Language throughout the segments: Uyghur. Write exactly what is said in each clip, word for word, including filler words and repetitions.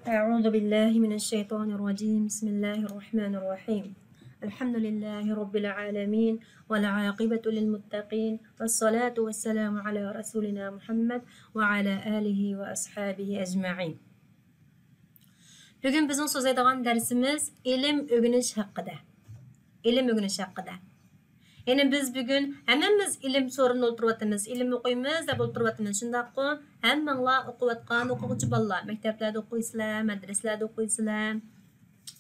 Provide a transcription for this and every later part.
أعوذ بالله من الشيطان الرجيم. بسم الله الرحمن الرحيم. الحمد لله رب العالمين، والعاقبة للمتقين، والصلاة والسلام على رسولنا محمد وعلى آله وأصحابه أجمعين. بۈگۈن بىزنىڭ سۆزلەيدىغان دەرسىمىز ئىلىم ئۆگىنىش ھەققىدە. ئىلىم ئۆگىنىش ھەققىدە. يەنى بىز بۈگۈن ھەممىمىز ئىلىم سورۇندا ئولتۇرۇۋاتىمىز، ئىلىم ئوقۇيمىز دەپ ئولتۇرۇۋاتىمىز، شۇنداققۇ؟ ھەممىڭلار ئوقۇۋاتقان ئوقۇغۇچى بالىلار، مەكتەپلەردە ئوقۇيسىلەر، مەدرىسىلەردە ئوقۇيسىلەر،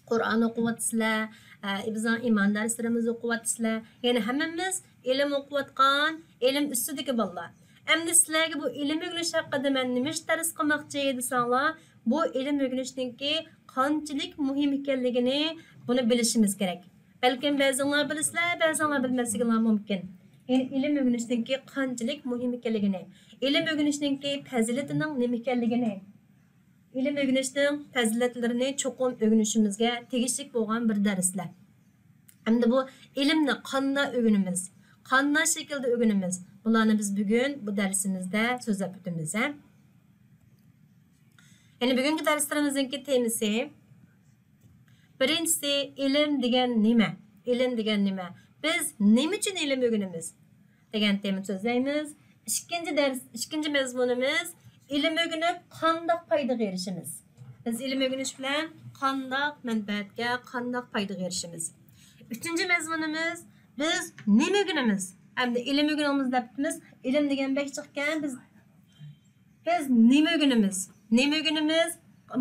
قۇرئان ئوقۇۋاتىسىلەر، ئە، بىزنىڭ ئىمان دەرسلىرىمىزنى ئوقۇۋاتىسىلەر. يەنى ھەممىمىز ئىلىم ئوقۇۋاتقان، ئىلىم ئۈستىدىكى بالىلار. ئەمدى سىلەرگە بۇ ئىلىم ئۆگىنىش ھەققىدە مەن نېمە ئىش دەرس قىلماقچى دېسەڭلار، بۇ ئىلىم ئۆگىنىشنىڭكى قانچىلىك مۇھىم ئىكەنلىكىنى بۇنى بىلىشىمىز كېرەك. بەلكىم بەزىڭلار بىلىسىلەر، بەزىڭلار بىلمەسلىكىڭلار مۇمكىن. يەنى ئىلىم ئۆگىنىشنىڭكى قانچىلىك مۇھىم ئىكەنلىكىنى، ئىلىم ئۆگىنىشنىڭكى پەزىلىتىنىڭ نېمە ئىكەنلىكىنى، ئىلىم ئۆگىنىشنىڭ پەزىلەتلىرىنى چوقۇم ئۆگىنىشىمىزگە تېگىشلىك بولغان بىر دەرسلەر. ئەمدى بۇ ئىلىمنى قانداق ئۆگىنىمىز، قانداق شەكىلدە ئۆگىنىمىز، بۇلارنى بىز بۈگۈن بۇ دەرسىمىزدە سۆزلەپ ئۆتىمىز، ھە؟ يەنى بۈگۈنكى دەرسلىرىمىزنىڭكى تېمىسى، بىرىنچىسى، ئىلىم دېگەن نېمە؟ ئىلىم دېگەن نېمە؟ بىز نېمە ئۈچۈن ئىلىم ئۆگىنىمىز؟ دېگەن تېمىنى سۆزلەيمىز. ئىككىنچى دەرس، ئىككىنچى مەزمۇنىمىز، ئىلىم ئۆگىنىپ قانداق پايدىغا ئېرىشىمىز؟ بىز ئىلىم ئۆگىنىش بىلەن قانداق مەنپەئەتكە، قانداق پايدىغا ئېرىشىمىز؟ ئۈچىنچى مەزمۇنىمىز، بىز نېمە ئۆگىنىمىز؟ ئەمدى ئىلىم ئۆگىنىمىز دەپتىمىز. ئىلىم دېگەن بەك جىقكەن، بىز بىز نېمە ئۆگىنىمىز؟ نېمە ئۆگىنىمىز؟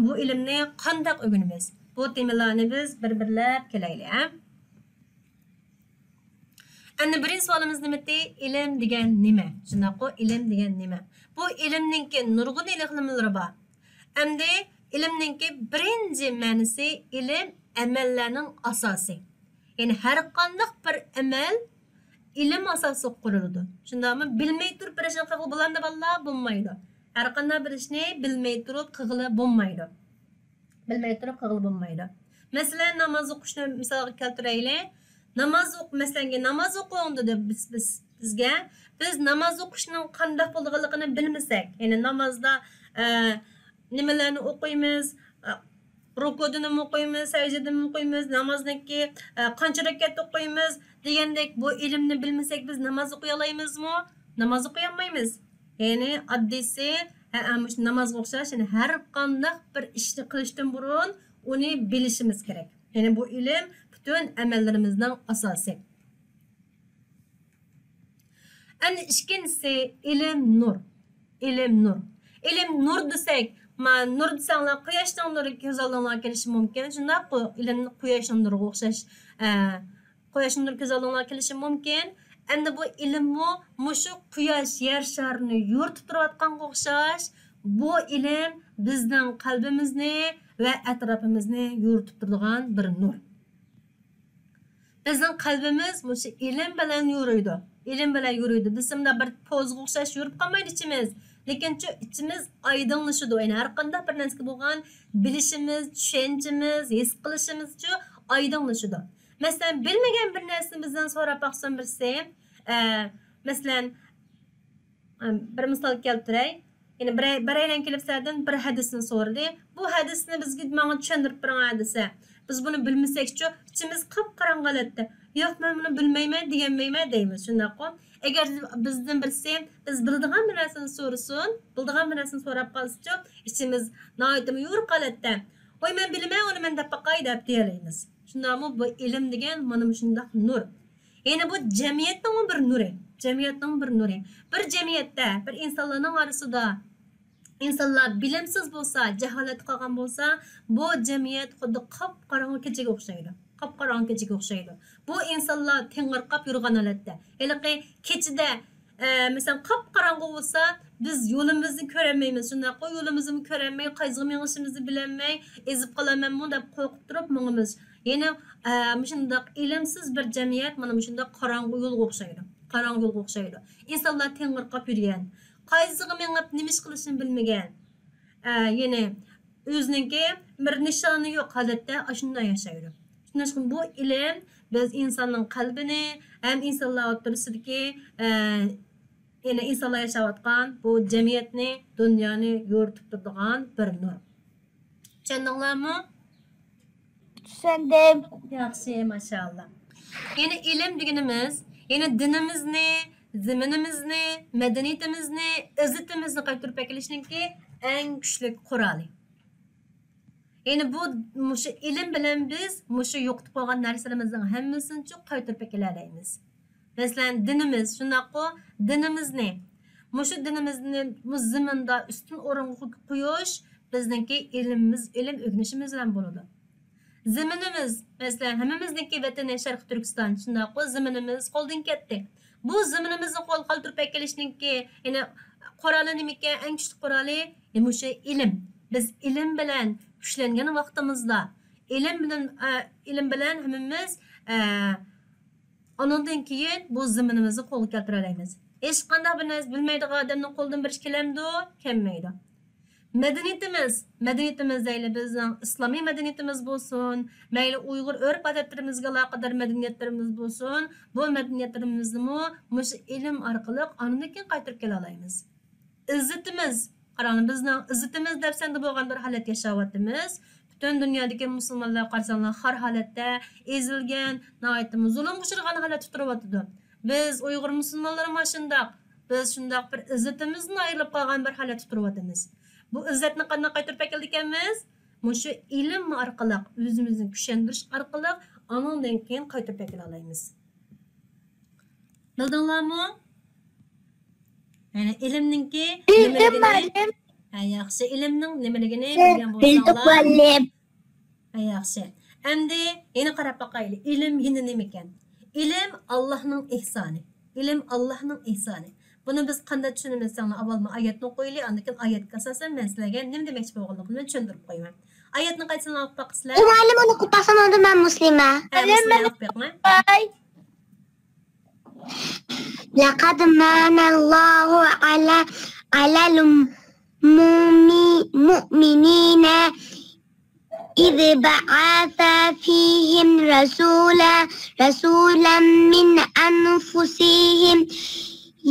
بۇ ئىلىمنى قانداق ئۆگىنىمىز؟ بۇ تېمىلارنى بىز بىر-بىرلەپ كېلەيلى، ھە؟ ئەمدى بىرىنچى سوئالىمىز نېمىتى؟ ئىلىم دېگەن نېمە؟ شۇنداققۇ، ئىلىم دېگەن نېمە؟ بۇ ئىلىمنىڭكى نۇرغۇن ئېنىقلىمىلىرى بار. ئەمدى ئىلىمنىڭكى بىرىنچى مەنىسى، ئىلىم ئەمەللەرنىڭ ئاساسى. يەنى ھەر قانداق بىر ئەمەل ئىلىم ئاساسىغا قۇرۇلىدۇ. شۇنداقمۇ؟ بىلمەي تۇرۇپ بىر ئىشنى قىلغىلى بولامدۇ بالىلار؟ بولمايدۇ. ھەر قانداق بىر ئىشنى بىلمەي تۇرۇپ قىلغىلى بولمايدۇ. بىلمەي تۇرۇپ قىلغىلى بولمايدۇ. مەسىلەن، ناماز ئوقۇشنى مىسالغا كەلتۈرەيلى. ناماز ئوق-، مەسىلەن، ناماز ئوقۇڭ دېدى بىز، بىز، بىزگە. بىز ناماز ئوقۇشنىڭ قانداق بولىدىغانلىقىنى بىلمىسەك، يەنى نامازدا، ئە، نېمىلەرنى ئوقۇيمىز، ئە، رۇكۇدىنىمۇ ئوقۇيمىز، سەجدىدىنمۇ ئوقۇيمىز، نامازنىڭكى، ئە، قانچە رەكەت ئوقۇيمىز دېگەندەك، بۇ ئىلىمنى بىلمىسەك، بىز ناماز ئوقۇيالايمىزمۇ؟ ناماز ئوقۇيالمايمىز. يەنى ئاددىيسى، ھە، ھە، مۇشۇ نامازغا ئوخشاش، يەنى ھەر قانداق بىر ئىشنى قىلىشتىن بۇرۇن ئۇنى بىلىشىمىز كېرەك. يەنى بۇ ئىلىم پۈتۈن ئەمەللىرىمىزنىڭ ئاساسى. ئەمدى ئىككىنچىسى، ئىلىم نۇر. ئىلىم نۇر. ئىلىم نۇر دېسەك، ما، نۇر دېسەڭلار، قۇياشنىڭ نۇرى كۆز ئالدىڭلارغا كېلىشى مۇمكىن. شۇنداققۇ، ئىلىم قۇياشنىڭ نۇرىغا ئوخشاش، ئە، قۇياشنىڭ نۇرى كۆز ئالدىڭلارغا كېلىشى مۇمكىن. ئەمدى بۇ ئىلىممۇ مۇشۇ قۇياش يەر شارىنى يورۇتۇپ تۇرۇۋاتقانغا ئوخشاش، بۇ ئىلىم بىزنىڭ قەلبىمىزنى ۋە ئەتراپىمىزنى يورۇتۇپ تۇرىدىغان بىر نۇر. بىزنىڭ قەلبىمىز مۇشۇ ئىلىم بىلەن يورۇيدۇ. ئىلىم بىلەن يورۇيدۇ. بىز مۇنداق بىر پوزىغا ئوخشاش يورۇپ قالمايدۇ ئىچىمىز. لېكىنچۇ ئىچىمىز ئايدىڭلىشىدۇ. يەنى ھەر قانداق بىر نەرسىگە بولغان بىلىشىمىز، چۈشەنچىمىز، ھېس قىلىشىمىزچۇ ئايدىڭلىشىدۇ. مەسىلەن، بىلمىگەن بىر نەرسىنى بىزدىن سوراپ باقسۇن بىرسى. ئە، مەسىلەن، ئە، بىر مىسال كەلتۈرەي. يەنى بىرەي-، بىرەيلەن كېلىپ سىلەردىن بىر ھەدىسنى سورىدى. بۇ ھەدىسنى بىزگە ماڭا چۈشەندۈرۈپ بېرىڭ دېسە، بىز بۇنى بىلمىسەكچۇ، ئىچىمىز قاپقاراڭغۇ ھالەتتە. ياق، مەن بۇنى بىلمەيمەن، دېگەنمەيمەن دەيمىز، شۇنداققۇ؟ ئەگەر بىزدىن بىرسى بىز بىلىدىغان بىر نەرسىنى سورىسۇن، بىلىدىغان بىر نەرسىنى سوراپ قالسىچۇ، ئىچىمىز ناھايىتىمۇ يورۇق ھالەتتە، ۋاي، مەن بىلىمەن ئۇنى، مەن دەپ باقاي دەپ دېيەلەيمىز. شۇنداقمۇ؟ بۇ ئىلىم دېگەن مانا مۇشۇنداق نۇر. يەنى بۇ جەمئىيەتنىڭمۇ بىر نۇرى. جەمئىيەتنىڭ بىر نۇرى. بىر جەمئىيەتتە، بىر ئىنسانلارنىڭ ئارىسىدا ئىنسانلار بىلىمسىز بولسا، جاھالەتتە قالغان بولسا، بۇ جەمئىيەت خۇددى قاپقاراڭغۇ كېچىگە ئوخشايدۇ. قاپقاراڭغۇ كېچىگە ئوخشايدۇ. بۇ ئىنسانلار تېڭىرقاپ يۈرگەن ھالەتتە. ھېلىقى كېچىدە، ئە، مەسىلەن، قاپقاراڭغۇ بولسا، بىز يولىمىزنى كۆرەلمەيمىز. شۇنداققۇ؟ يولىمىزنى كۆرەلمەي، قايسىغا مېڭىشىمىزنى بىلەلمەي، ئېزىپ قالامەنمۇ دەپ قورقۇپ تۇرۇپ مېڭىمىز. يەنى، ئە، مۇشۇنداق ئىلىمسىز بىر جەمئىيەت مانا مۇشۇنداق قاراڭغۇ يولغا ئوخشايدۇ. قاراڭغۇ يولغا ئوخشايدۇ. ئىنسانلار تېڭىرقاپ يۈرگەن. قايسىغا مېڭىپ نېمە ئىش قىلىشىنى بىلمىگەن. ئە، يەنى ئۆزىنىڭكى بىر نىشانى يوق ھالەتتە ئاشۇنداق ياشايدۇ. شۇنىڭ ئۈچۈن بۇ ئىلىم بىز ئىنساننىڭ قەلبىنى ھەم ئىنسانلار ئوتتۇرىسىدىكى، ئە، يەنى ئىنسانلار ياشاۋاتقان بۇ جەمئىيەتنى، دۇنيانى يورۇتۇپ تۇرىدىغان بىر نۇر. چۈشەندىڭلارمۇ؟ چۈشەندىم. ياخشى، ماشائاللا. يەنى ئىلىم دېگىنىمىز، يەنى دىنىمىزنى، زېمىنىمىزنى، مەدەنىيىتىمىزنى، ئىززىتىمىزنى قايتۇرۇپ ئەكېلىشنىڭكى ئەڭ كۈچلۈك قورالى. يەنى بۇ، مۇشۇ ئىلىم بىلەن بىز مۇشۇ يوقىتىپ قويغان نەرسىلىرىمىزنىڭ ھەممىسىنىچۇ قايتۇرۇپ ئەكېلەلەيمىز. مەسىلەن، دىنىمىز شۇنداققۇ، دىنىمىزنى، مۇشۇ دىنىمىزنى مۇ زېمىندا ئۈستۈن ئورۇنغا قويۇش بىزنىڭكى ئىلمىمىز، ئىلىم ئۆگىنىشىمىز بىلەن بولىدۇ. زېمىنىمىز، مەسىلەن، ھەممىمىزنىڭكى ۋەتىنى شەرقىي تۈركىستان، شۇنداققۇ، زېمىنىمىز قولدىن كەتتى. بۇ زېمىنىمىزنى قولغا قايتۇرۇپ ئەكېلىشنىڭكى، يەنە قورالى نېمىكەن؟ ئەڭ كۈچلۈك قورالى، ئە، مۇشۇ ئىلىم. بىز ئىلىم بىلەن كۈچلەنگەن ۋاقتىمىزدا، ئىلىم بىلەن، ئە، ئىلىم بىلەن ھەممىمىز، ئە، ئۇنىڭدىن كېيىن بۇ زېمىنىمىزنى قولغا كەلتۈرەلەيمىز. ھېچقانداق بىر نەرسە بىلمەيدىغان ئادەمنىڭ قولىدىن بىر ئىش كېلەمدۇ؟ كەلمەيدۇ. مەدەنىيىتىمىز، مەدەنىيىتىمىز دەيلى، بىزنىڭ ئىسلامىي مەدەنىيىتىمىز بولسۇن، مەيلى ئۇيغۇر ئۆرپ-ئادەتلىرىمىزگە ئالاقىدار مەدەنىيەتلىرىمىز بولسۇن، بۇ مەدەنىيەتلىرىمىزنىمۇ مۇشۇ ئىلىم ئارقىلىق ئاندىن كېيىن قايتۇرۇپ كېلەلەيمىز. ئىززىتىمىز، قاراڭ، بىزنىڭ ئىززىتىمىز دەپسەندە بولغان بىر ھالەتتە ياشاۋاتىمىز. پۈتۈن دۇنيادىكى مۇسۇلمانلارغا قارىساڭلار، خار ھالەتتە ئېزىلگەن، ناھايىتىمۇ زۇلۇمغا ئۇچرىغان ھالەتتە تۇرۇۋاتىدۇ. بىز ئۇيغۇر مۇسۇلمانلىرىمۇ شۇنداق. بىز شۇنداق بىر ئىززىتىمىزدىن ئايرىلىپ قالغان بىر ھالەتتە تۇرۇۋاتىمىز. بۇ ئىززەتنى قانداق قايتۇرۇپ ئەكېلىدىكەنمىز؟ مۇشۇ ئىلىم ئارقىلىق، ئۆزىمىزنى كۈچلەندۈرۈش ئارقىلىق ئانىڭدىن كېيىن قايتۇرۇپ ئەكېلەلەيمىز. بىلدىڭلارمۇ؟ يەنى ئىلىمنىڭكى بىلدىم، نېمىلىكىنى، مۇئەللىم. ھە، ياخشى، ئىلىمنىڭ نېمىلىكىنى بىلگەن بولساڭلار. بىلدۇق، مۇئەللىم. ھە، ياخشى. ئەمدى يەنە قاراپ باقايلى، ئىلىم يەنە نېمىكەن؟ ئىلىم ئاللاھنىڭ ئېھسانى. ئىلىم ئاللاھنىڭ ئېھسانى. بۇنى بىز قانداق چۈشىنىمىز دېسەڭلار، ئاۋۋال مانا ئايەتنى ئوقۇيلى، ئاندىن كېيىن ئايەتكە ئاساسەن مەن سىلەرگە نېمە دېمەكچى بولغانلىقىمنى چۈشەندۈرۈپ قويىمەن. ئايەتنى قايسىلەرنى ئوقۇپ باقىسىلەر؟ مۇئەللىم، ئۇنى ئوقۇپ باقسام بولدى، مەن مۇسلىمە. ھە، مۇسلىمە ئوقۇپ بېقىڭ. لقد من الله على، على المؤمنين إذ بعث فيهم رسولا، رسولا من أنفسهم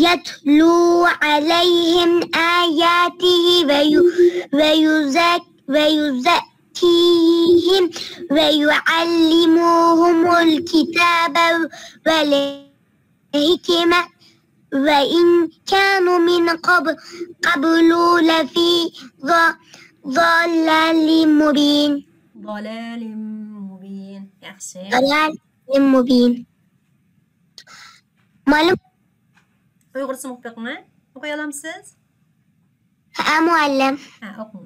يتلو عليهم آياته ويزكيهم ويزكيهم ويعلمهم الكتاب والحكمة وإن كانوا من قبل، قبل لفي ضلال مبين. ضلال مبين. ياخشى. ضلال مبين. مۇئەللىم. ئۇيغۇرچىسىنى ئوقۇپ بېقىڭ، ھە؟ ئوقۇيالامسىز؟ ھە، مۇئەللىم. ھە، ئوقۇڭ.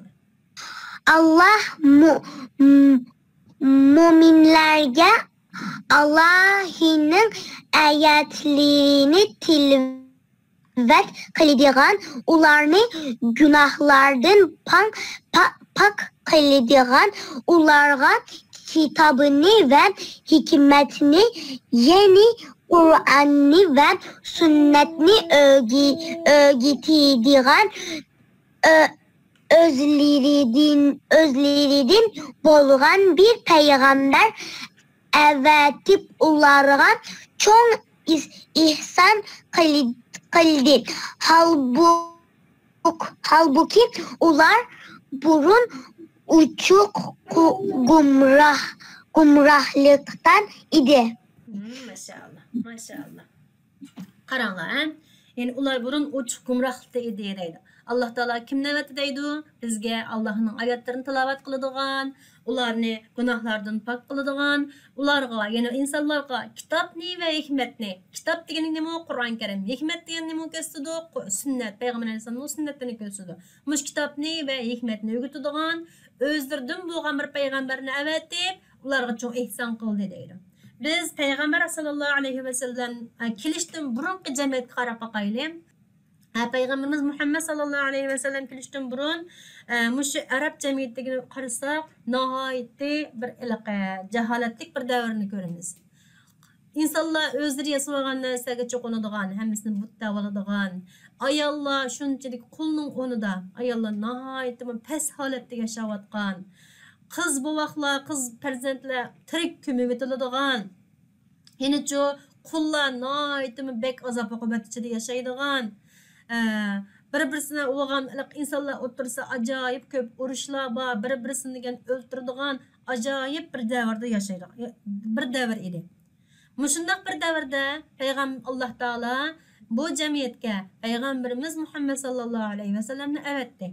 ئاللاھ مۇ-، مۇ-، مۆمىنلەرگە ئاللاھنىڭ ئايەتلىرىنى تىلىۋەت قىلىدىغان، ئۇلارنى گۇناھلاردىن پاك، پا-، پاك قىلىدىغان، ئۇلارغا كىتابنى ۋە ھېكمەتنى، يەنى قۇرئاننى ۋە سۈننەتنى ئۆگى-، ئۆگىتىدىغان، ئۆ-، ئۆزلىرىدىن، ئۆزلىرىدىن بولغان بىر پەيغەمبەر ئەۋەتىپ، ئۇلارغا چوڭ ئىس-، ئېھسان قىل-، قىلدى. ھالبۇ-، ھالبۇكى، ئۇلار بۇرۇن ئوچۇق قۇ-، گۇمراھ، گۇمراھلىقتا ئىدى. مم، ماشائاللا، ماشائاللا. قاراڭلار، ھە؟ يەنى ئۇلار بۇرۇن ئوچۇق گۇمراھلىقتا ئىدى دەيدۇ. ئاللا تائالا كىمنى ئەۋەتتى دەيدۇ؟ بىزگە ئاللانىڭ ئايەتلىرىنى تىلاۋەت قىلىدىغان، ئۇلارنى گۇناھلاردىن پاك قىلىدىغان، ئۇلارغا، يەنى ئىنسانلارغا كىتابنى ۋە ھېكمەتنى، كىتاب دېگىنى نېمە؟ قۇرئان كەرىم. ھېكمەت دېگەن نېمە كۆرسىتىدۇ؟ قۇ-، سۈننەت، پەيغەمبەر ئەلەيھىسسالامنىڭ سۈننەتلىرىنى كۆرسىتىدۇ. مۇشۇ كىتابنى ۋە ھېكمەتنى ئۆگىتىدىغان، ئۆزلىرىدىن بولغان بىر پەيغەمبەرنى ئەۋەتىپ، ئۇلارغا چوڭ ئېھسان قىلدى دەيدۇ. بىز پەيغەمبەر ساللاللاھۇ ئەلەيھى ۋەسەللەم، ئە، كېلىشتىن بۇرۇنقى جەمئىيەتكە قاراپ باقايلى. ھە، پەيغەمبىرىمىز مۇھەممەد ساللاللاھۇ ئەلەيھى ۋەسەللەم كېلىشتىن بۇرۇن، ئە، مۇشۇ ئەرەب جەمئىيىتىگە قارىساق، ناھايىتى بىر ھېلىقى جاھالەتلىك بىر دەۋرنى كۆرىمىز. ئىنسانلار ئۆزلىرى ياسىۋالغان نەرسىلەرگە چوقۇنىدىغان، ھەممىسىنى بۇت دەۋالىدىغان، ئاياللار شۇنچىلىك قۇلنىڭ ئورنىدا، ئاياللار ناھايىتىمۇ پەس ھالەتتە ياشاۋاتقان، قىز بوۋاقلار، قىز پەرزەنتلەر تىرىك كۆمۈۋېتىلىدىغان، يەنىچۇ قۇللار ناھايىتىمۇ بەك ئازاب-ئوقۇبەت ئىچىدە ياشايدىغان، ئە، بىر-بىرسىنى ئۇرغان ئىنسانلار ئوتتۇرىسىدا ئاجايىپ كۆپ ئۇرۇشلار بار، بىر-بىرسىنى دېگەن ئۆلتۈرىدىغان ئاجايىپ بىر دەۋردە ياشايدۇ، بىر دەۋر ئىدى. مۇشۇنداق بىر دەۋردە پەيغەم-، ئاللاھ تائالا بۇ جەمئىيەتكە پەيغەمبىرىمىز مۇھەممەد ساللاللاھۇ ئەلەيھى ۋەسەللەمنى ئەۋەتتى.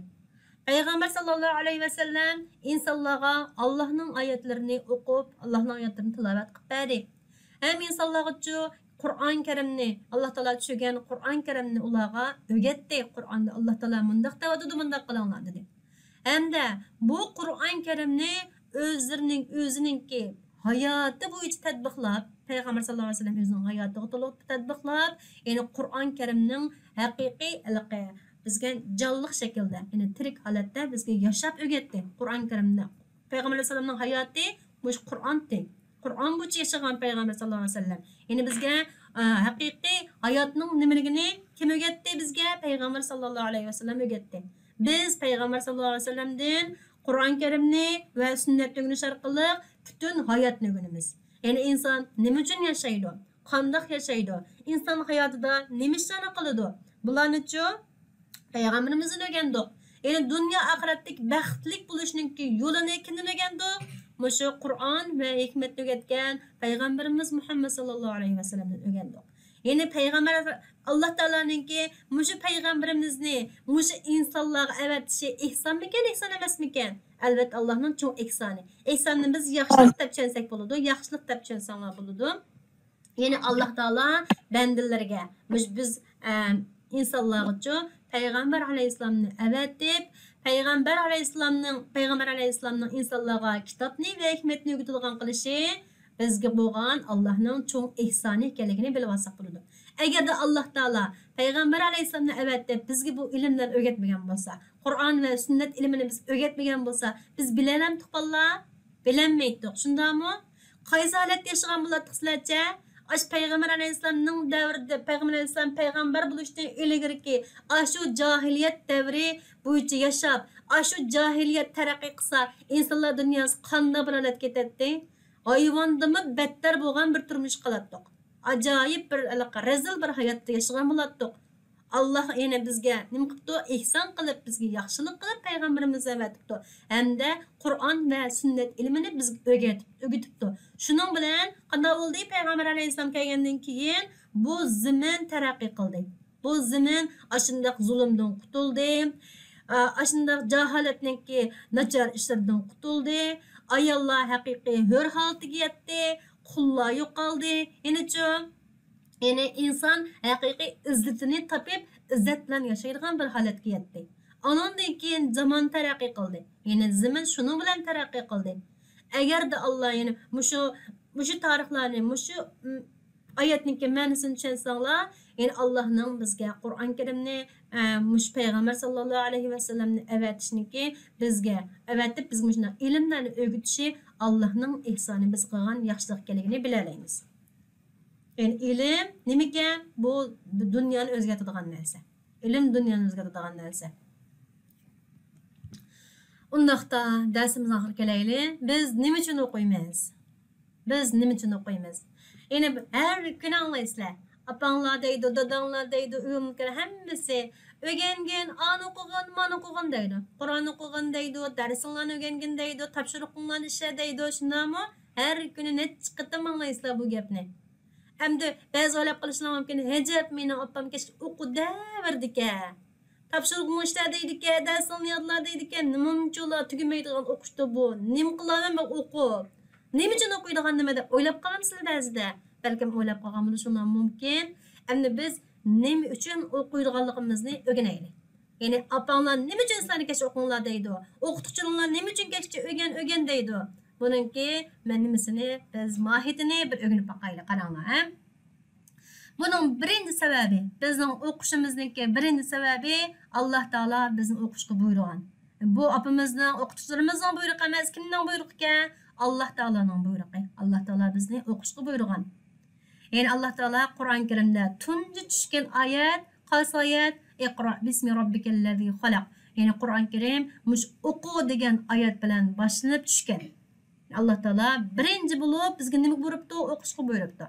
پەيغەمبەر ساللاللاھۇ ئەلەيھى ۋەسەللەم ئىنسانلارغا ئاللاھنىڭ ئايەتلىرىنى ئوقۇپ، ئاللاھنىڭ ئايەتلىرىنى تىلاۋەت قىلىپ بەردى. ھەم ئىنسانلارغىچۇ قۇرئان كەرىمنى، ئاللاھ تائالا چۈشۈرگەن قۇرئان كەرىمنى ئۇلارغا ئۆگەتتى. قۇرئاندا ئاللاھ تائالا مۇنداق دەۋاتىدۇ، مۇنداق قىلىڭلار دېدى. ھەمدە بۇ قۇرئان كەرىمنى ئۆزلىرىنىڭ، ئۆزىنىڭكى ھاياتى بويىچە تەتبىقلاپ، پەيغەمبەر ساللاللاھۇ ئەلەيھى ۋەسەللەم ئۆزىنىڭ ھاياتىغا تولۇق تەتبىقلاپ، يەنى قۇرئان كەرىمنىڭ ھەقىقىي ھېلىقى بىزگە جانلىق شەكىلدە، يەنى تىرىك ھالەتتە بىزگە ياشاپ ئۆگەتتى قۇرئان كەرىمنى. پەيغەمبەر ئەلەيھىسسالامنىڭ ھاياتى مۇشۇ قۇرئانتى. قۇرئان بويىچە ياشىغان پەيغەمبەر ساللاللاھۇ ئەلەيھى ۋەسەللەم. يەنى بىزگە، ئە، ھەقىقىي ھاياتنىڭ نېمىلىكىنى كىم ئۆگەتتى بىزگە؟ پەيغەمبەر ساللاللاھۇ ئەلەيھى ۋەسەللەم ئۆگەتتى. بىز پەيغەمبەر ساللاللاھۇ ئەلەيھى ۋەسەللەمدىن قۇرئان كەرىمنى ۋە سۈننەتنى ئۆگىنىش ئارقىلىق پۈتۈن ھاياتنى ئۆگىنىمىز. يەنى ئىنسان نېمە ئۈچۈن ياشايدۇ؟ قانداق ياشايدۇ؟ ئىنسان ھاياتىدا نېمە ئىشلارنى قىلىدۇ؟ بۇلارنىچۇ پەيغەمبىرىمىزدىن ئۆگەندۇق. يەنى دۇنيا ئاخىرەتلىك بەختلىك بولۇشنىڭكى يولىنى كىمدىن ئۆگەندۇق؟ مۇشۇ قۇرئان ۋە ھېكمەتنى ئۆگەتكەن پەيغەمبىرىمىز مۇھەممەد ساللاللاھۇ ئەلەيھى ۋەسەللەمدىن ئۆگەندۇق. يەنى پەيغەمبەر، ئاللاھ تائالانىڭكى مۇشۇ پەيغەمبىرىمىزنى مۇشۇ ئىنسانلارغا ئەۋەتىشى ئېھسانمىكەن، ئېھسان ئەمەسمىكەن؟ ئەلۋەتتە، ئاللاھنىڭ چوڭ ئېھسانى. ئېھساننى بىز ياخشىلىق دەپ چۈشەنسەك بولىدۇ، ياخشىلىق دەپ چۈشەنسەڭلار بولىدۇ. يەنى ئاللاھ تائالا بەندىلىرىگە، مۇشۇ بىز، ئە، ئىنسانلارغىچۇ پەيغەمبەر ئەلەيھىسسالامنى ئەۋەتىپ، پەيغەمبەر ئەلەيھىسسالامنىڭ، پەيغەمبەر ئەلەيھىسسالامنىڭ ئىنسانلارغا كىتابنى ۋە ھېكمەتنى ئۆگىتىدىغان قىلىشى بىزگە بولغان ئاللاھنىڭ چوڭ ئېھسانى ئىكەنلىكىنى بىلىۋالساق بولىدۇ. ئەگەردە ئاللاھ تائالا پەيغەمبەر ئەلەيھىسسالامنى ئەۋەتىپ، بىزگە بۇ ئىلىملەرنى ئۆگەتمىگەن بولسا، قۇرئان ۋە سۈننەت ئىلمىنى بىز ئۆگەتمىگەن بولسا، بىز بىلەلەمتۇق بالىلار؟ بىلەلمەيتتۇق، شۇنداقمۇ؟ قايسى ھالەتتە ياشىغان بولاتتۇق سىلەرچە؟ ئاشۇ پەيغەمبەر ئەلەيھىسسالامنىڭ دەۋرىدە، پەيغەمبەر ئەلەيھىسسالام پەيغەمبەر بولۇشتىن ئىلگىرىكى ئاشۇ جاھىلىيەت دەۋرى بويىچە ياشاپ، ئاشۇ جاھىلىيەت تەرەققىي قىلسا، ئىنسانلار دۇنياسى قانداق بىر ھالەتكە كېتەتتى؟ ھايۋاندىنمۇ بەتتەر بولغان بىر تۇرمۇشقا قالاتتۇق. ئاجايىپ بىر ھېلىقى رەزىل بىر ھاياتتا ياشىغان بولاتتۇق. ئاللاھ يەنە بىزگە نېمە قىپتۇ؟ ئېھسان قىلىپ، بىزگە ياخشىلىق قىلىپ، پەيغەمبىرىمىزنى ئەۋەتىپتۇ. ھەمدە قۇرئان ۋە سۈننەت ئىلمىنى بىزگە ئۆگەتىپ، ئۆگىتىپتۇ. شۇنىڭ بىلەن قانداق بولدى؟ پەيغەمبەر ئەلەيھىسسالام كەلگەندىن كېيىن بۇ زېمىن تەرەققىي قىلدى. بۇ زېمىن ئاشۇنداق زۇلۇمدىن قۇتۇلدى. ئا، ئاشۇنداق جاھالەتنىڭكى ناچار ئىشلىرىدىن قۇتۇلدى. ئاياللار ھەقىقىي ھۆر ھالىتىگە يەتتى. قۇللار يوقالدى. يەنىچۇ؟ يەنى ئىنسان ھەقىقىي ئىززىتىنى تاپىپ، ئىززەت بىلەن ياشايدىغان بىر ھالەتكە يەتتى. ئانىڭدىن كېيىن زامان تەرەققىي قىلدى. يەنى زېمىن شۇنىڭ بىلەن تەرەققىي قىلدى. ئەگەردە ئاللاھ يەنى مۇشۇ، مۇشۇ تارىخلارنى، مۇشۇ، م، ئايەتنىڭكى مەنىسىنى چۈشەنسەڭلار، يەنى ئاللاھنىڭ بىزگە قۇرئان كەرىمنى، ئە، مۇشۇ پەيغەمبەر ساللاللاھۇ ئەلەيھى ۋەسەللەمنى ئەۋەتىشنىڭكى بىزگە ئەۋەتىپ، بىزگە مۇشۇنداق ئىلىملەرنى ئۆگىتىشى ئاللاھنىڭ ئېھسانى، بىزگە قىلغان ياخشىلىق ئىكەنلىكىنى بىلەلەيمىز. يەنى ئىلىم نېمىكەن؟ بۇ دۇنيانى ئۆزگەرتىدىغان نەرسە. ئىلىم دۇنيانى ئۆزگەرتىدىغان نەرسە. ئۇنداقتا دەرسىمىزنىڭ ئاخىرىغا كېلەيلى. بىز نېمە ئۈچۈن ئوقۇيمىز؟ بىز نېمە ئۈچۈن ئوقۇيمىز؟ يەنى ھەر كۈنى ئاڭلايسىلەر. ئاپاڭلار دەيدۇ، داداڭلار دەيدۇ، ئۆيۈمدىكىلەر ھەممىسى ئۆگەنگىن، ئانى ئوقۇغىن، مانى ئوقۇغىن دەيدۇ. قۇرئان ئوقۇغىن دەيدۇ، دەرسىڭلارنى ئۆگەنگىن دەيدۇ، تاپشۇرۇقۇڭلارنى ئىشلە دەيدۇ، شۇنداقمۇ؟ ھەر كۈنى نەچچە قېتىم ئاڭلايسىلەر بۇ گەپنى. ئەمدى بەزى ئويلاپ قېلىشىڭلار مۇمكىن، ھەجەپ، مېنىڭ ئاپام كەچكە ئوقۇ دەۋېرىدىكەن. تاپشۇرۇقنى ئىشلە دەيدىكەن، دەرسىڭنى يادلا دەيدىكەن، نېمانچۇلا تۈگىمەيدىغان ئوقۇشتۇ بۇ. نېمە قىلارمەن مەن ئوقۇپ؟ نېمە ئۈچۈن ئوقۇيدىغاندىمەن دەپ ئويلاپ قالامسىلەر بەزىدە؟ بەلكىم ئويلاپ قالغان بولۇشۇڭلار مۇمكىن. ئەمدى بىز نېمە ئۈچۈن ئوقۇيدىغانلىقىمىزنى ئۆگىنەيلى. يەنى ئاپاڭلار نېمە ئۈچۈن سىلەرنى كەچ ئوقۇڭلار دەيدۇ؟ ئوقۇتقۇچىلىرىڭلار نېمە ئۈچۈن كەچكىچە ئۆگەن، ئۆگەن دەيدۇ؟ بۇنىڭكى مەنىمىسىنى بىز ماھىيىتىنى بىر ئۆگىنىپ باقايلى، قاراڭلار، ھە؟ بۇنىڭ بىرىنچى سەۋەبى، بىزنىڭ ئوقۇشىمىزنىڭكى بىرىنچى سەۋەبى، ئاللاھ تائالا بىزنى ئوقۇشقا بۇيرۇغان. بۇ ئاپىمىزنىڭ، ئوقۇتقۇچىلىرىمىزنىڭ بۇيرۇقى ئەمەس، كىمنىڭ بۇيرۇقى ئىكەن؟ ئاللاھ تائالانىڭ بۇيرۇقى. ئاللاھ تائالا بىزنى ئوقۇشقا بۇيرۇغان. يەنى ئاللاھ تائالا قۇرئان كەرىمدە تۇنجى چۈشكەن ئايەت، قايسى ئايەت؟ «ئىقرا بىسمى رەببىكەللەزى خەلەق.» يەنى قۇرئان كەرىم مۇشۇ «ئوقۇ» دېگەن ئايەت بىلەن باشلىنىپ چۈشكەن. ئاللاھ تائالا بىرىنچى بولۇپ بىزگە نېمە بۇيرۇپتۇ؟ ئوقۇشقا بۇيرۇپتۇ.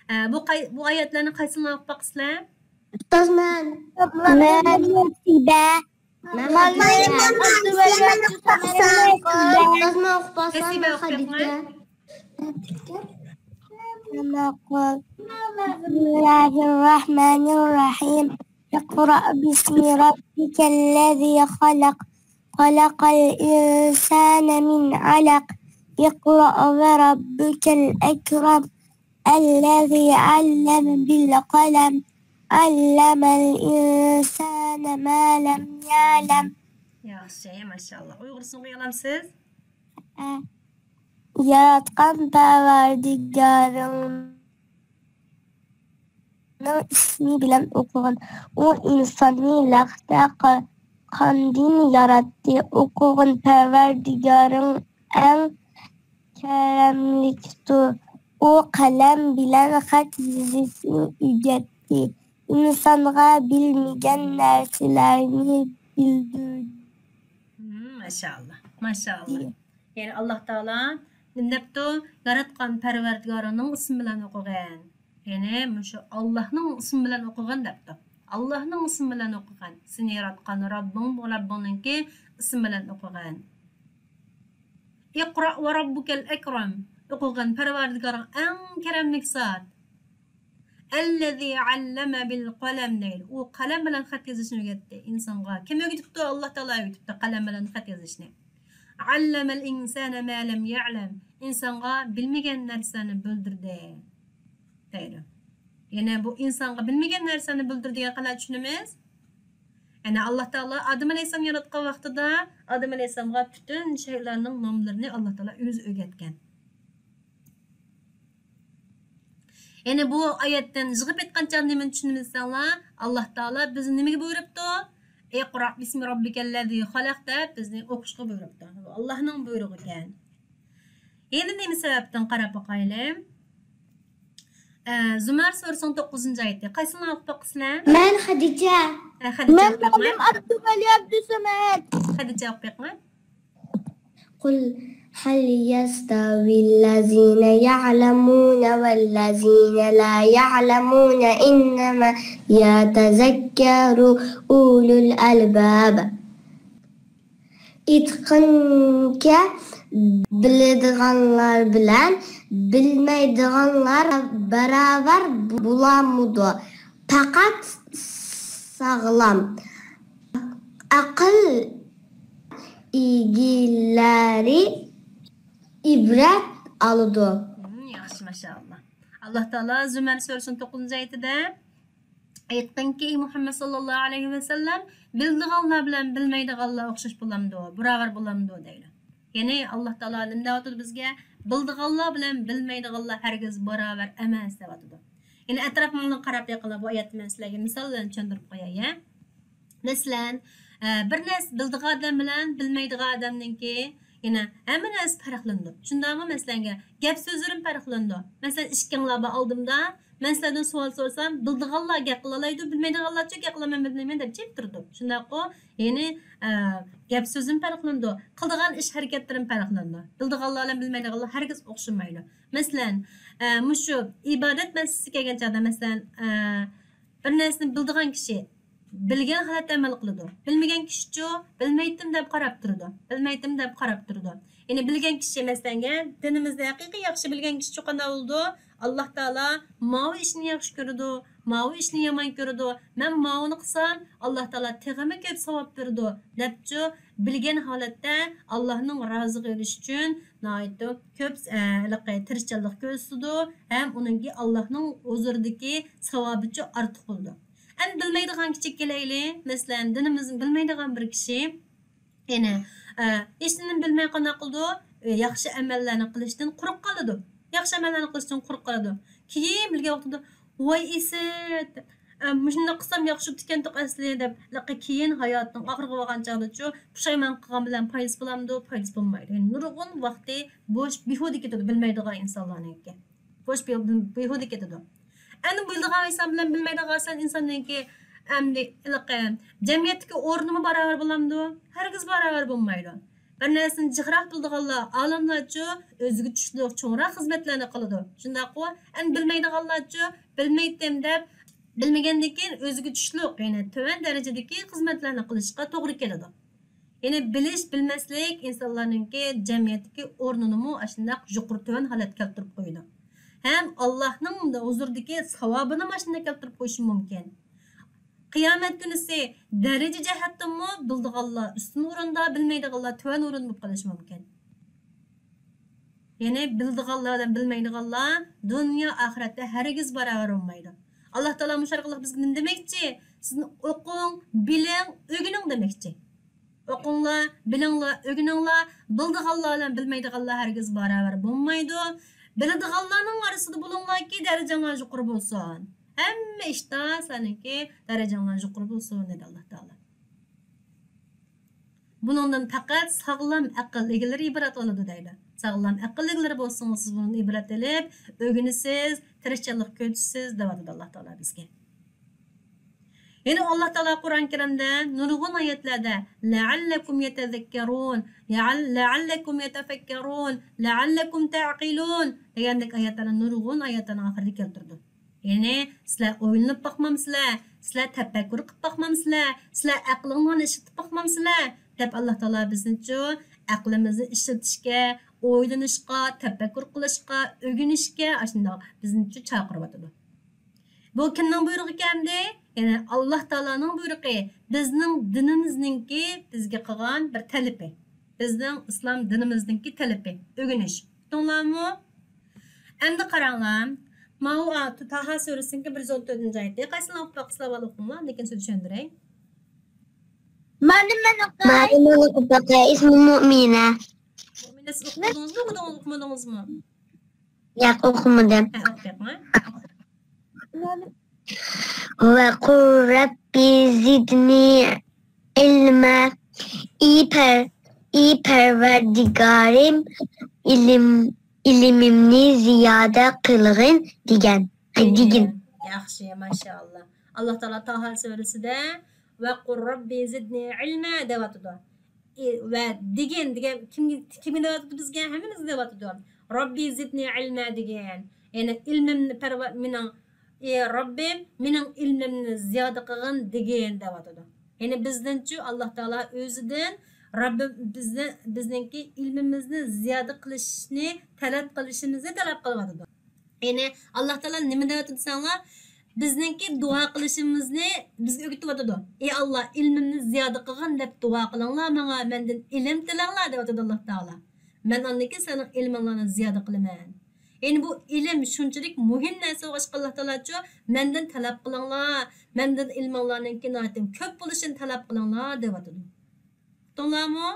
ئە، بۇ قاي-، بۇ ئايەتلەرنى قايسىلىرىنى ئوقۇپ باقىسىلەر؟ ئۇستاز، مەن. مەن نەسىبە. مەن خەدىچە. ئۇستاز، مەن ئوقۇپ بەرسەم. نەسىبە، ئوقۇپ بەرسەڭ. بىسمىللاھىررەھمانىررەھىم. اقرأ باسم ربك الذي خلق. خلق الإنسان من علق. اقرأ وربك الأكرم. الذي علم بالقلم. علم الإنسان ما لم يعلم. ياخشى، ماشائاللاھ. ئۇيغۇرچىسىنى ئوقۇيالامسىز؟ ياراتقان پەرۋەردىگارىڭنىڭ ئىسمى بىلەن ئوقۇغىن. ئۇ ئىنساننى لەختە قا-، قاندىن ياراتتى. ئوقۇغىن، پەرۋەردىگارىڭ ئەڭ كەرەملىكتۇر. ئۇ قەلەم بىلەن خەت يېزىشنى ئۆگەتتى. ئىنسانغا بىلمىگەن نەرسىلەرنى بىلدۈردى. مم، ماشائاللاھ، ماشائاللاھ. يەنى ئاللاھ تائالا نېمە دەپتۇ؟ ياراتقان پەرۋەردىگارىڭنىڭ ئىسمى بىلەن ئوقۇغىن. يەنى مۇشۇ ئاللاھنىڭ ئىسمى بىلەن ئوقۇغىن دەپتۇ. ئاللاھنىڭ ئىسمى بىلەن ئوقۇغىن. سېنى ياراتقان رەببىڭ، بۇ رەببىڭنىڭكى ئىسمى بىلەن ئوقۇغىن. اقرأ وربك الأكرم. ئوقۇغىن، پەرۋەردىگارىڭ ئەڭ كەرەملىك زات. الذي علم بالقلم دەيدۇ. ئۇ قەلەم بىلەن خەت يېزىشنى ئۆگەتتى ئىنسانغا. كىم ئۆگىتىپتۇ؟ ئاللاھ تائالا ئۆگىتىپتۇ قەلەم بىلەن خەت يېزىشنى. علم الإنسان ما لم يعلم. ئىنسانغا بىلمىگەن نەرسىلەرنى بىلدۈردى دەيدۇ. يەنە بۇ ئىنسانغا بىلمىگەن نەرسىلەرنى بىلدۈردى دېگەن قانداق چۈشىنىمىز؟ يەنى ئاللاھ تائالا ئادەم ئەلەيھىسسالامنى ياراتقان ۋاقتىدا ئادەم ئەلەيھىسسالامغا پۈتۈن شەيئۇلارنىڭ ناملىرىنى ئاللاھ تائالا ئۆزى ئۆگەتكەن. يەنى بۇ ئايەتتىن يىغىپ ئېيتقان چاغدا نېمىنى چۈشىنىمىز دېسەڭلار، ئاللاھ تائالا بىزنى نېمىگە بۇيرۇپتۇ؟ اقرأ باسم ربك الذي خلق دەپ بىزنى ئوقۇشقا بۇيرۇپتۇ. بۇ ئاللاھنىڭ بۇيرۇقى ئىكەن. يەنە نېمە سەۋەبتىن قاراپ باقايلى. ئە، زۇمەر سۈرىسىنىڭ توققۇزىنچى ئايىتى. قايسىڭلار ئوقۇپ باققىسىلەر؟ مەن خەدىچە. ئە، خەدىچە مەن ئوقۇپ بېقىڭ. ئابدۇم ئەلى ئابدۇسەمەت. خەدىچە ئوقۇپ بېقىڭ. قل هل يستوي الذين يعلمون والذين لا يعلمون إنما يتذكر أولو الألباب. ئېيتقىنكى، بىلىدىغانلار بىلەن بىلمەيدىغانلار باراۋەر بولامدۇ؟ پەقەت ساغلام ئەقىل ئىگىلىرى ئىبرەت ئالىدۇ. مم، ياخشى، ماشائاللا. ئاللا تائالا زۇمەر سۈرىسىنىڭ توققۇزىنچى ئايىتىدە، ئېيتقىنكى، ئى مۇھەممەد ساللاللاھۇ ئەلەيھى ۋەسەللەم، بىلىدىغانلار بىلەن بىلمەيدىغانلار ئوخشاش بولامدۇ، باراۋەر بولامدۇ دەيدۇ. يەنى ئاللا تائالا نېمە دەۋاتىدۇ بىزگە؟ بىلىدىغانلار بىلەن بىلمەيدىغانلار ھەرگىز باراۋەر ئەمەس دەۋاتىدۇ. يەنى ئەتراپىڭلارغا قاراپ بېقىڭلار، بۇ ئايەتنى مەن سىلەرگە مىسال بىلەن چۈشەندۈرۈپ قوياي، ھە. مەسىلەن، ئە، بىر نەرسە بىلىدىغان ئادەم بىلەن بىلمەيدىغان ئادەمنىڭكى، يەنە ھەممە نەرسە پەرقلىنىدۇ. شۇنداقمۇ؟ مەسىلەن، گەپ سۆزلىرىمۇ پەرقلىنىدۇ. مەسىلەن، ئىككىڭلار بار ئالدىمدا، مەن سىلەردىن سوئال سورىسام، بىلىدىغانلار گەپ قىلالايدۇ، بىلمەيدىغانلارچۇ گەپ قىلالمايمەن، بىلمەيمەن دەپ جىم تۇرىدۇ. شۇنداققۇ؟ يەنى، ئە، گەپ سۆزىمۇ پەرقلىنىدۇ، قىلىدىغان ئىش ھەرىكەتلىرىمۇ پەرقلىنىدۇ. بىلىدىغانلار بىلەن بىلمەيدىغانلار ھەرگىز ئوخشىمايدۇ. مەسىلەن، ئە، مۇشۇ ئىبادەت مەسىلىسىگە كەلگەن چاغدا، مەسىلەن، ئە، بىر نەرسىنى بىلىدىغان كىشى بىلگەن ھالەتتە ئەمەل قىلىدۇ. بىلمىگەن كىشىچۇ، بىلمەيتتىم دەپ قاراپ تۇرىدۇ. بىلمەيتتىم دەپ قاراپ تۇرىدۇ. يەنى بىلگەن كىشى، مەسىلەنگە، دىنىمىزنى ھەقىقىي ياخشى بىلگەن كىشىچۇ قانداق بولىدۇ؟ ئاللا تائالا ماۋۇ ئىشنى ياخشى كۆرىدۇ، ماۋۇ ئىشنى يامان كۆرىدۇ. مەن ماۋۇنى قىلسام، ئاللا تائالا تېخىمۇ كۆپ ساۋاب بېرىدۇ، دەپچۇ، بىلگەن ھالەتتە ئاللانىڭ رازىلىقىغا ئېرىشىش ئۈچۈن ناھايىتى كۆپ، ئە، ھېلىقى تىرىشچانلىق كۆرسىتىدۇ ھەم ئۇنىڭكى ئاللانىڭ ھۇزۇرىدىكى ساۋابىچۇ ئارتۇق بولىدۇ. ئەمدى بىلمەيدىغان كىشىگە كېلەيلى. مەسىلەن، دىنىمىزنى بىلمەيدىغان بىر كىشى، يەنى، ئە، ھېچنېمىنى بىلمەي قانداق قىلىدۇ؟ ئە، ياخشى ئەمەللەرنى قىلىشتىن قۇرۇق قالىدۇ. ياخشى ئەمەللەرنى قىلىشتىن قۇرۇق قالىدۇ. كېيىن بىلگەن ۋاقتىدا، ۋاي ئىسىت، ئە، مۇشۇنداق قىلسام ياخشى بوپتىكەنتۇق ئەسلى دەپ، كېيىن ھاياتنىڭ ئاخىرىغا بارغان چاغدىچۇ پۇشايمان قىلغان بىلەن پايدىسى بولامدۇ؟ پايدىسى بولمايدۇ. يەنى نۇرغۇن ۋاقتى بوش، بىھۇدە كېتىدۇ بىلمەيدىغان ئىنسانلارنىڭكى. بوش، بىھۇدە كېتىدۇ. ئەمدى بىلىدىغان ئىنسان بىلەن بىلمەيدىغان ئىنساننىڭكى ئەمدى ھېلىقى جەمئىيەتتىكى ئورنىمۇ باراۋەر بولامدۇ؟ ھەرگىز باراۋەر بولمايدۇ. بىر نەرسىنى جىقراق بىلىدىغانلار، ئالىملارچۇ ئۆزىگە چۈشلۈك چوڭراق خىزمەتلەرنى قىلىدۇ. شۇنداققۇ؟ ئەمدى بىلمەيدىغانلارچۇ بىلمەيتتىم دەپ بىلمىگەندىن كېيىن ئۆزىگە چۈشلۈك، يەنى تۆۋەن دەرىجىدىكى خىزمەتلەرنى قىلىشقا توغرا كېلىدۇ. يەنى بىلىش، بىلمەسلىك ئىنسانلارنىڭكى جەمئىيەتتىكى ئورنىنىمۇ ئاشۇنداق يۇقىرى تۆۋەن ھالەتكە كەلتۈرۈپ قويىدۇ. ھەم ئاللاھنىڭ ھۇزۇرىدىكى ساۋابىنىمۇ ئاشۇنداق كەلتۈرۈپ قويۇشى مۇمكىن. قىيامەت كۈنىسى دەرىجە جەھەتتىنمۇ بىلىدىغانلار ئۈستۈن ئورۇندا، بىلمەيدىغانلار تۆۋەن ئورۇندا بولۇپ قېلىشى مۇمكىن. يەنى بىلىدىغانلار بىلەن بىلمەيدىغانلار دۇنيا ئاخىرەتتە ھەرگىز باراۋەر بولمايدۇ. ئاللا تائالا مۇشۇ ئارقىلىق بىزگە نېمە دېمەكچى؟ سىزنى ئوقۇڭ، بىلىڭ، ئۆگىنىڭ دېمەكچى. ئوقۇڭلار، بىلىڭلار، ئۆگىنىڭلار، بىلىدىغانلار بىلەن بىلمەيدىغانلار ھەرگىز باراۋەر بولمايدۇ. بىلىدىغانلارنىڭ ئارىسىدا بولۇڭلاركى، دەرىجەڭلار يۇقىرى بولسۇن. ھەممە ئىشتا سىلەرنىڭكى دەرىجەڭلار يۇقىرى بولسۇن، دېدى ئاللا تائالا. بۇنىڭدىن پەقەت ساغلام ئەقىل ئىگىلىرى ئىبرەت ئالىدۇ دەيدۇ. ساغلام ئەقىل ئىگىلىرى بولسىڭىز، سىز بۇنىڭدىن ئىبرەت ئېلىپ، ئۆگىنىسىز، تىرىشچانلىق كۆرسىتىسىز، دەۋاتىدۇ ئاللا تائالا بىزگە. يەنە ئاللا تائالا قۇرئان كەرىمدە نۇرغۇن ئايەتلەردە لەئەللەكۇم يەتەزەككەرۇن، لەئەل-، لەئەللەكۇم يەتەفەككەرۇن، لەئەللەكۇم تەئقىلۇن دېگەندەك ئايەتلەرنى نۇرغۇن ئايەتلەرنىڭ ئاخىرىدا كەلتۈرىدۇ. يەنى، سىلەر ئويلىنىپ باقمامسىلەر؟ سىلەر تەپەككۇر قىلىپ باقمامسىلەر؟ سىلەر ئەقلىڭلارنى ئىشلىتىپ باقمامسىلەر؟ دەپ ئاللا تائالا بىزنىچۇ ئەقلىمىزنى ئىشلىتىشكە، ئويلىنىشقا، تەپەككۇر قىلىشقا، ئۆگىنىشكە ئاشۇنداق بىزنىچۇ چاقىرىۋاتىدۇ. بۇ كىمنىڭ بۇيرۇقى ئىكەندى؟ يەنى ئاللا تائالانىڭ بۇيرۇقى، بىزنىڭ دىنىمىزنىڭكى بىزگە قىلغان بىر تەلىپى. بىزنىڭ ئىسلام دىنىمىزنىڭكى تەلىپى، ئۆگىنىش. ئۇقتۇڭلارمۇ؟ ئەمدى قاراڭلار. ماۋۇ، ئا، تاھا سۈرىسىنىڭكى بىر يۈز ئون تۆتىنچى ئايىتى. قايسىلەر ئوقۇپ باققۇسىلەر، ئۇقۇڭلار، لېكىن سۆز چۈشەندۈرەي. مانا مەن ئوقۇي. مانا مەن ئوقۇپ باقاي. ئىسمىم مۇئمىنە. مۇئمىنە، سىز ئوقۇپ بولدىڭىزمۇ، ئۇنىڭ ئوقۇمىدىڭىزمۇ؟ ياق، ئوقۇمىدىم. ھە، ئوقۇپ بېقىڭ. ۋەقۇل رەببى زىدنى ئىلمە. ئى پەر-، ئى پەرۋەردىگارىم، ئىلىم-، ئىلمىمنى زىيادە قىلغىن دېگەن. ئاي، دېگىن. ياخشى، ماشائاللا. ئاللا تائالا تاھا سۈرىسىدە ۋەقۇل رەببى زىدنى ئىلمە دەۋاتىدۇ. ئى، ۋە دېگىن دېگەن كىم، كىمگە دەۋاتىدۇ؟ بىزگە، ھەممىمىزگە دەۋاتىدۇ. رەببى زىدنى ئىلمە دېگىن. يەنى ئىلمىمنى پەرۋا-، مېنىڭ، ئى، رەببىم، مېنىڭ ئىلمىمنى زىيادە قىلغىن دېگىن دەۋاتىدۇ. يەنى بىزدىنچۇ ئاللا تائالا ئۆزىدىن رەببىم بىزنى، بىزنىڭكى ئىلمىمىزنى زىيادە قىلىشنى تەلەپ قىلىشىمىزنى تەلەپ قىلىۋاتىدۇ. يەنى ئاللا تائالا نېمە دەۋاتىدۇ دېسەڭلار، بىزنىڭكى دۇئا قىلىشىمىزنى بىزگە ئۆگىتىۋاتىدۇ. ئى ئاللا، ئىلمىمنى زىيادە قىلغىن دەپ دۇئا قىلىڭلار ماڭا، مەندىن ئىلىم تىلەڭلار دەۋاتىدۇ ئاللا تائالا. مەن ئاندىن كېيىن سىلەرنىڭ ئىلمىڭلارنى زىيادە قىلىمەن. يەنى بۇ ئىلىم شۇنچىلىك مۇھىم نەرسە بولغاچقا ئاللا تائالاچۇ، مەندىن تەلەپ قىلىڭلار، مەندىن ئىلمىڭلارنىڭكى ناھايىتى كۆپ بولۇشىنى تەلەپ قىلىڭلار دەۋاتىدۇ. ئۇقتۇڭلارمۇ؟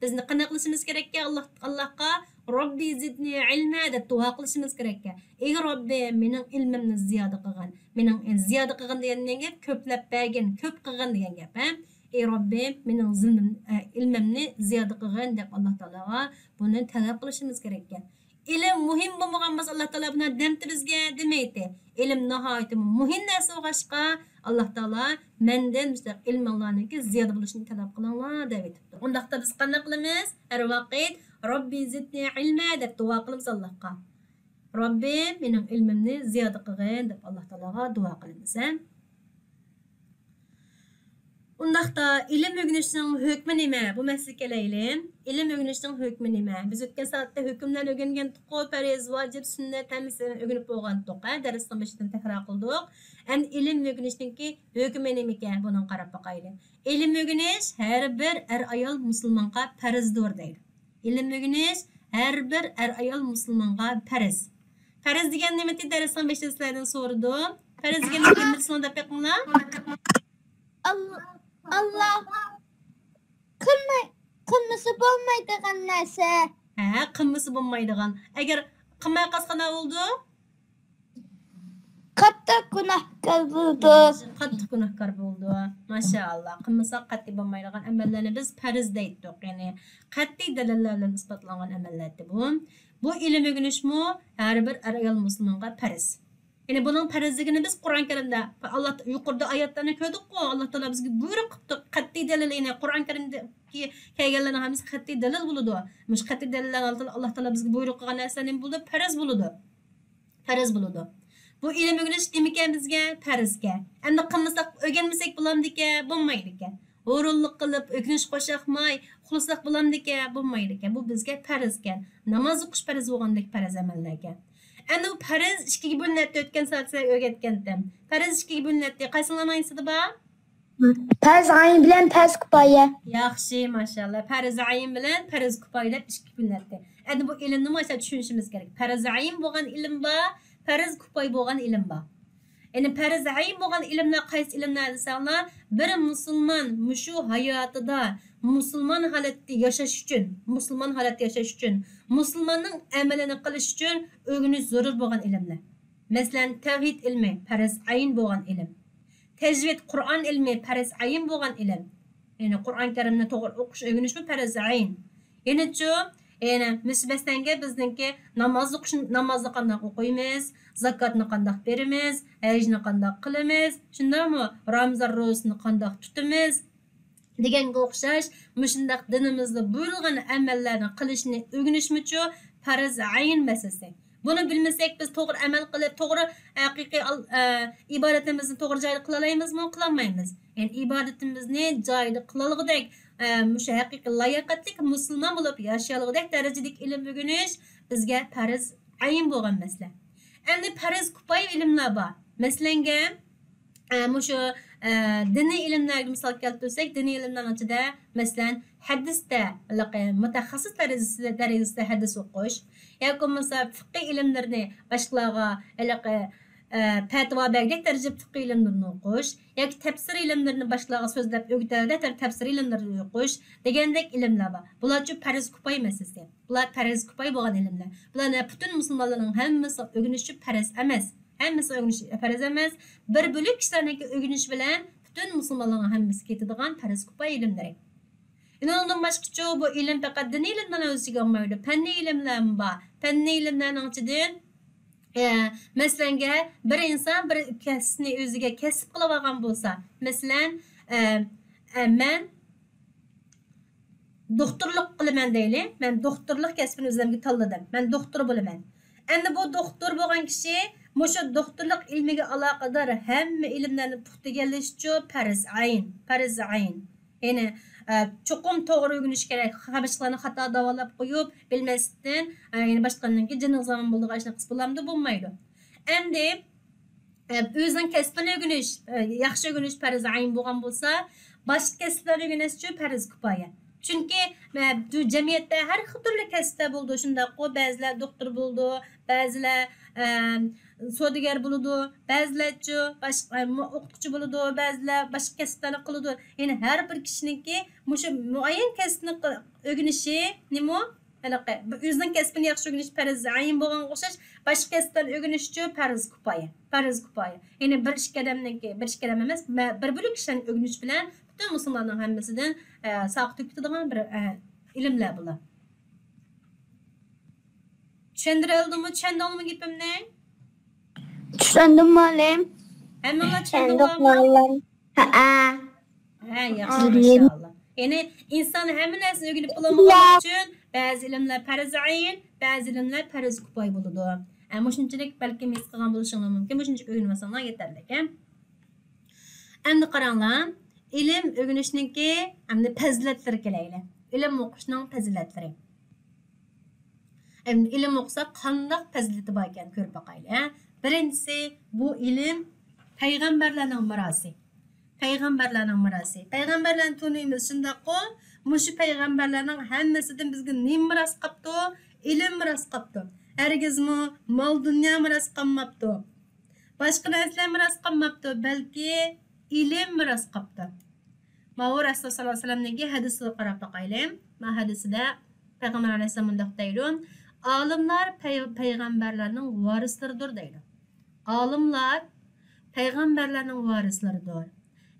بىزنى قانداق قىلىشىمىز كېرەككەن؟ ئاللا، ئاللاغا رەببى زىدنى ئىلمە دەپ دۇئا قىلىشىمىز كېرەككەن. ئى رەببىم، مېنىڭ ئىلمىمنى زىيادە قىلغىن. مېنىڭ، زىيادە قىلغىن دېگەن نېمە گەپ؟ كۆپلەپ بەرگىن، كۆپ قىلغىن دېگەن گەپ، ھە؟ ئى رەببىم، مېنىڭ زىلمىم-، ئە، ئىلمىمنى زىيادە قىلغىن دەپ ئاللا تائالاغا بۇنى تەلەپ قىلىشىمىز كېرەككەن. ئىلىم مۇھىم بولمىغان بولسا، ئاللا تائالا بۇنى دەمتى بىزگە دېمەيتتى. ئىلىم ناھايىتى مۇھىم نەرسە بولغاچقا، ئاللا تائالا مەندىن مۇشۇنداق ئىلمىڭلارنىڭكى زىيادە بولۇشىنى تەلەپ قىلىڭلار دەپ ئېيتىپتۇ. ئۇنداقتا بىز قانداق قىلىمىز؟ ھەر ۋاقىت رەببى زىدنى ئىلمە دەپ دۇئا قىلىمىز ئاللاغا. رەببىم، مېنىڭ ئىلمىمنى زىيادە قىلغىن دەپ ئاللا تائالاغا دۇئا قىلىمىز، ھە؟ ئۇنداقتا ئىلىم ئۆگىنىشنىڭ ھۆكمى نېمە؟ بۇ مەسىلىگە كېلەيلى. ئىلىم ئۆگىنىشنىڭ ھۆكمى نېمە؟ بىز ئۆتكەن سائەتتە ھۆكۈملەرنى ئۆگەنگەنتۇققۇ، پەرز، ۋاجىپ، سۈننەت ھەممىسىنى ئۆگىنىپ بولغانتۇق، ھە؟ دەرسنىڭ بېشىدىن تەكرار قىلدۇق. ئەمدى ئىلىم ئۆگىنىشنىڭكى ھۆكمى نېمىكەن؟ بۇنىڭغا قاراپ باقايلى. ئىلىم ئۆگىنىش ھەر بىر ئەر-ئايال مۇسۇلمانغا پەرزدۇر دەيدۇ. ئىلىم ئۆگىنىش ھەر بىر ئەر-ئايال مۇسۇلمانغا پەرز. پەرز دېگەن نېمىتى؟ دەرسنىڭ بېشىدا سىلەردىن سورىدىم. پەرز دېگەن نېمىتى؟ سىلەر دەپ بېقىڭلار. ئاللا، ئاللا قىلماي، قىلمىسا بولمايدىغان نەرسە. ھە، قىلمىسا بولمايدىغان. ئەگەر قىلماي قالسا قانداق بولىدۇ؟ قاتتىق گۇناھكار بولىدۇ. قاتتىق گۇناھكار بولىدۇ. ماشائاللا. قىلمىساق قەتئىي بولمايدىغان ئەمەللەرنى بىز پەرز دەيتتۇق. يەنى قەتئىي دەلىللەر بىلەن ئىسپاتلانغان ئەمەللەردە بۇ. بۇ ئىلىم ئۆگىنىشمۇ ھەر بىر ئەر-ئايال مۇسۇلمانغا پەرز. يەنى بۇنىڭ پەرزلىكىنى بىز قۇرئان كەرىمدە، ئاللا، يۇقىرىدا ئايەتلەرنى كۆردۇققۇ، ئاللا تائالا بىزگە بۇيرۇق قىپتۇ، قەتئىي دەلىل، يەنى قۇرئان كەرىمدىكى كەلگەنلەرنىڭ ھەممىسى قەتئىي دەلىل بولىدۇ. مۇشۇ قەتئىي دەلىللەرنى ئاللا تائالا، ئاللا تائالا بىزگە بۇيرۇق قىلغان نەرسىلەر نېمە بولىدۇ؟ پەرز بولىدۇ. پەرز بولىدۇ. بۇ ئىلىم ئۆگىنىش نېمىكەن بىزگە؟ پەرزكەن. ئەمدى قىلمىساق، ئۆگەنمىسەك بولامدىكەن؟ بولمايدىكەن. ھۇرۇنلۇق قىلىپ، ئۆگىنىش قوشاقماي ئۇخلىساق بولامدىكەن؟ بولمايدىكەن. بۇ بىزگە پەرزكەن. ناماز ئوقۇش پەرز بولغاندەك پەرز ئەمەللەركەن. ئەمدى بۇ پەرز ئىككىگە بۆلۈنەتتى، ئۆتكەن سائەت سىلەرگە ئۆگەتكەنتىم. پەرز ئىككىگە بۆلۈنەتتى. قايسىلارنىڭ ھەممىسىدە بار؟ پەرز ئەين بىلەن پەرز كۇپايە. ياخشى، ماشائاللا. پەرز ئەين بىلەن پەرز كۇپايە دەپ ئىككىگە بۆلۈنەتتى. ئەمدى بۇ ئىلىمنى ماشۇ تۈشىنىشىمىز كېرەك. پەرز ئەين بولغان ئىلىم بار، پەرز كۇپايە بولغان ئىلىم بار. يەنى پەرز ئەين بولغان ئىلىملەر قايسى ئىلىملەر دېسەڭلار، بىر مۇسۇلمان مۇشۇ ھاياتىدا مۇسۇلمان ھالەتتە ياشاش ئۈچۈن، مۇسۇلمان ھالەتتە ياشاش ئۈچۈن، مۇسۇلماننىڭ ئەمىلىنى قىلىش ئۈچۈن ئۆگىنىش زۆرۈر بولغان ئىلىملەر. مەسىلەن، تەۋھىد ئىلمى پەرز ئەين بولغان ئىلىم. تەجۋىد، قۇرئان ئىلمى پەرز ئەين بولغان ئىلىم. يەنى قۇرئان كەرىمنى توغرا ئوقۇش، ئۆگىنىشمۇ پەرز ئەين. يەنىچۇ، يەنى مۇشۇ مەسىلەنگە بىزنىڭكى ناماز ئوقۇش، نامازنى قانداق ئوقۇيمىز، زاكاتنى قانداق بېرىمىز، ھەجنى قانداق قىلىمىز، شۇنداقمۇ رامىزان روزىسىنى قانداق تۇتىمىز دېگەنگە ئوخشاش مۇشۇنداق دىنىمىزدا بۇيرۇلغان ئەمەللەرنى قىلىشنى ئۆگىنىشمۇچۇ پەرز ئەين مەسىلىسى. بۇنى بىلمىسەك، بىز توغرا ئەمەل قىلىپ، توغرا ھەقىقىي ئال-، ئە، ئىبادىتىمىزنى توغرا جايدا قىلالايمىزمۇ؟ قىلالمايمىز. يەنى ئىبادىتىمىزنى جايىدا قىلالىغۇدەك، ئە، مۇشۇ ھەقىقىي لاياقەتلىك مۇسۇلمان بولۇپ ياشىيالىغۇدەك دەرىجىدىكى ئىلىم ئۆگىنىش بىزگە پەرز ئەين بولغان مەسىلە. ئەمدى پەرز كۇپايە ئىلىملەر بار. مەسىلەنگە، ئە، مۇشۇ، ئە، دىنىي ئىلىملەرگە مىسال كەلتۈرسەك، دىنىي ئىلىملەرنىڭ ئىچىدە، مەسىلەن، ھەدىستە ھېلىقى مۇتەخەسسىس دەرىجىسىدە، دەرىجىسىدە ھەدىس ئوقۇش ياكى بولمىسا فىقھىي ئىلىملىرىنى باشقىلارغا ھېلىقى، ئە، پەتىۋا بەرگۈدەك دەرىجىدە فىقھىي ئىلىملىرىنى ئوقۇش ياكى تەپسىر ئىلىملىرىنى باشقىلارغا سۆزلەپ ئۆگىتەلىدەك تەپسىر ئىلىملىرىنى ئوقۇش دېگەندەك ئىلىملەر بار. بۇلارچۇ پەرز كۇپايە مەسىلىسى. بۇلار پەرز كۇپايە بولغان ئىلىملەر. بۇلارنى پۈتۈن مۇسۇلمانلارنىڭ ھەممىسى ئۆگىنىشى پەرز ئەمەس. ھەممىسى ئۆگىنىش پەرز ئەمەس. بىر بۆلەك كىشىلەرنىڭكى ئۆگىنىشى بىلەن پۈتۈن مۇسۇلمانلارنىڭ ھەممىسى كېتىدىغان پەرز كۇپايە ئىلىملىرى. ئۇنىڭدىن باشقىچۇ، بۇ ئىلىم پەقەت دىنىي ئىلىملەرنى ئۆز ئىچىگە ئالمايدۇ. پەننىي ئىلىملەرمۇ بار. پەننىي ئىلىملەرنىڭ ئىچىدىن، ئە، مەسىلەنگە، بىر ئىنسان بىر كەسىپنى ئۆزىگە كەسىپ قىلىۋالغان بولسا، مەسىلەن، ئە، ئە، مەن دوختۇرلۇق قىلىمەن دەيلى. مەن دوختۇرلۇق كەسپىنى ئۆزۈمگە تاللىدىم. مەن دوختۇر بولىمەن. ئەمدى بۇ دوختۇر بولغان كىشى مۇشۇ دوختۇرلۇق ئىلمىگە ئالاقىدار ھەممە ئىلىملەرنى پۇختا ئىگىلىشىچۇ پەرز ئەين، پەرز ئەين. يەنى، ئە، چوقۇم توغرا ئۆگىنىش كېرەك. باشقىلارنى خاتا داۋالاپ قويۇپ، بىلمەستىن، ئە، يەنى باشقىلارنىڭكى جېنىغا زامىن بولىدىغان ئىشنى قىلسا بولامدۇ؟ بولمايدۇ. ئەمدى، ئە، ئۆزىنىڭ كەسپىنى ئۆگىنىش، ئە، ياخشى ئۆگىنىش پەرز ئەين بولغان بولسا، باشقا كەسىپلەرنى ئۆگىنىشچۇ پەرز كۇپايە. چۈنكى، ئە، بۇ جەمئىيەتتە ھەر خىل تۈرلۈك كەسىپلەر بولىدۇ، شۇنداققۇ، بەزىلەر دوختۇر بولىدۇ، بەزىلەر، ئە، سودىگەر بولىدۇ، بەزىلەرچۇ باشقا، ئە، مۇ-، ئوقۇتقۇچى بولىدۇ، بەزىلەر باشقا كەسىپلەرنى قىلىدۇ. يەنى ھەر بىر كىشىنىڭكى مۇشۇ مۇئەييەن كەسىپنى قىل-، ئۆگىنىشى نېمە؟ ھېلىقى، بۇ ئۆزىنىڭ كەسپىنى ياخشى ئۆگىنىش پەرز ئەين بولغانغا ئوخشاش، باشقا كەسىپلەرنى ئۆگىنىشچۇ پەرز كۇپايە، پەرز كۇپايە. يەنى بىر ئىككى ئادەمنىڭكى، بىر ئىككى ئادەم ئەمەس، مە-، بىر بۆلەك كىشىلەرنى ئۆگىنىش بىلەن پۈتۈن مۇسۇلماننىڭ ھەممىسىدىن، ئە، ساقىت تۆكۈپ كېتىدىغان بىر، ئە، ئىلىملەر بۇلار. چۈشەندۈرەلدىمۇ، چۈشەندىڭلىمۇ گېپىمنى؟ چۈشەندىم، مۇئەللىم. ھەممىڭلار چۈشەندىڭلارمۇ؟ مۇئەللىم. ھەئە. ھە، ياخشى، ماشائاللا. يەنى ئىنسان ھەممە نەرسىنى ئۆگىنىپ بولالمىغانلىقى ئۈچۈن بەزى ئىلىملەر پەرز ئەين، بەزى ئىلىملەر پەرز كۇپايە بولىدۇ. ھە، مۇشۇنچىلىك بەلكىم ھېس قىلغان بولۇشۇڭلار مۇمكىن، مۇشۇنچىلىك ئۆگىنىۋالساڭلار يېتەرلىك، ھە. ئەمدى قاراڭلار، ئىلىم ئۆگىنىشنىڭكى ئەمدى پەزىلەتلىرى كېلەيلى. ئىلىم ئوقۇشنىڭ پەزىلەتلىرى. ئەمدى ئىلىم ئوقۇساق قانداق پەزىلىتى بار ئىكەن كۆرۈپ باقايلى، ھە. بىرىنچىسى، بۇ ئىلىم پەيغەمبەرلەرنىڭ مىراسى. پەيغەمبەرلەرنىڭ مىراسى. پەيغەمبەرلەرنى تونۇيمىز، شۇنداققۇ؟ مۇشۇ پەيغەمبەرلەرنىڭ ھەممىسىدىن بىزگە نېمە مىراس قاپتۇ؟ ئىلىم مىراس قاپتۇ. ھەرگىزمۇ مال-دۇنيا مىراس قالماپتۇ. باشقا نەرسىلەر مىراس قالماپتۇ، بەلكى ئىلىم مىراس قاپتۇ. ماۋۇ رەسۇل ساللاللاھۇ ئەلەيھى ۋەسەللەمنىڭكى ھەدىسىگە قاراپ باقايلى. ما ھەدىسىدە پەيغەمبەر ئەلەيھىسسالام مۇنداق دەيدۇ، «ئالىملار پەي-، پەيغەمبەرلەرنىڭ ۋارىسلىرىدۇر» دەيدۇ. ئالىملار پەيغەمبەرلەرنىڭ ۋارىسلىرىدۇر.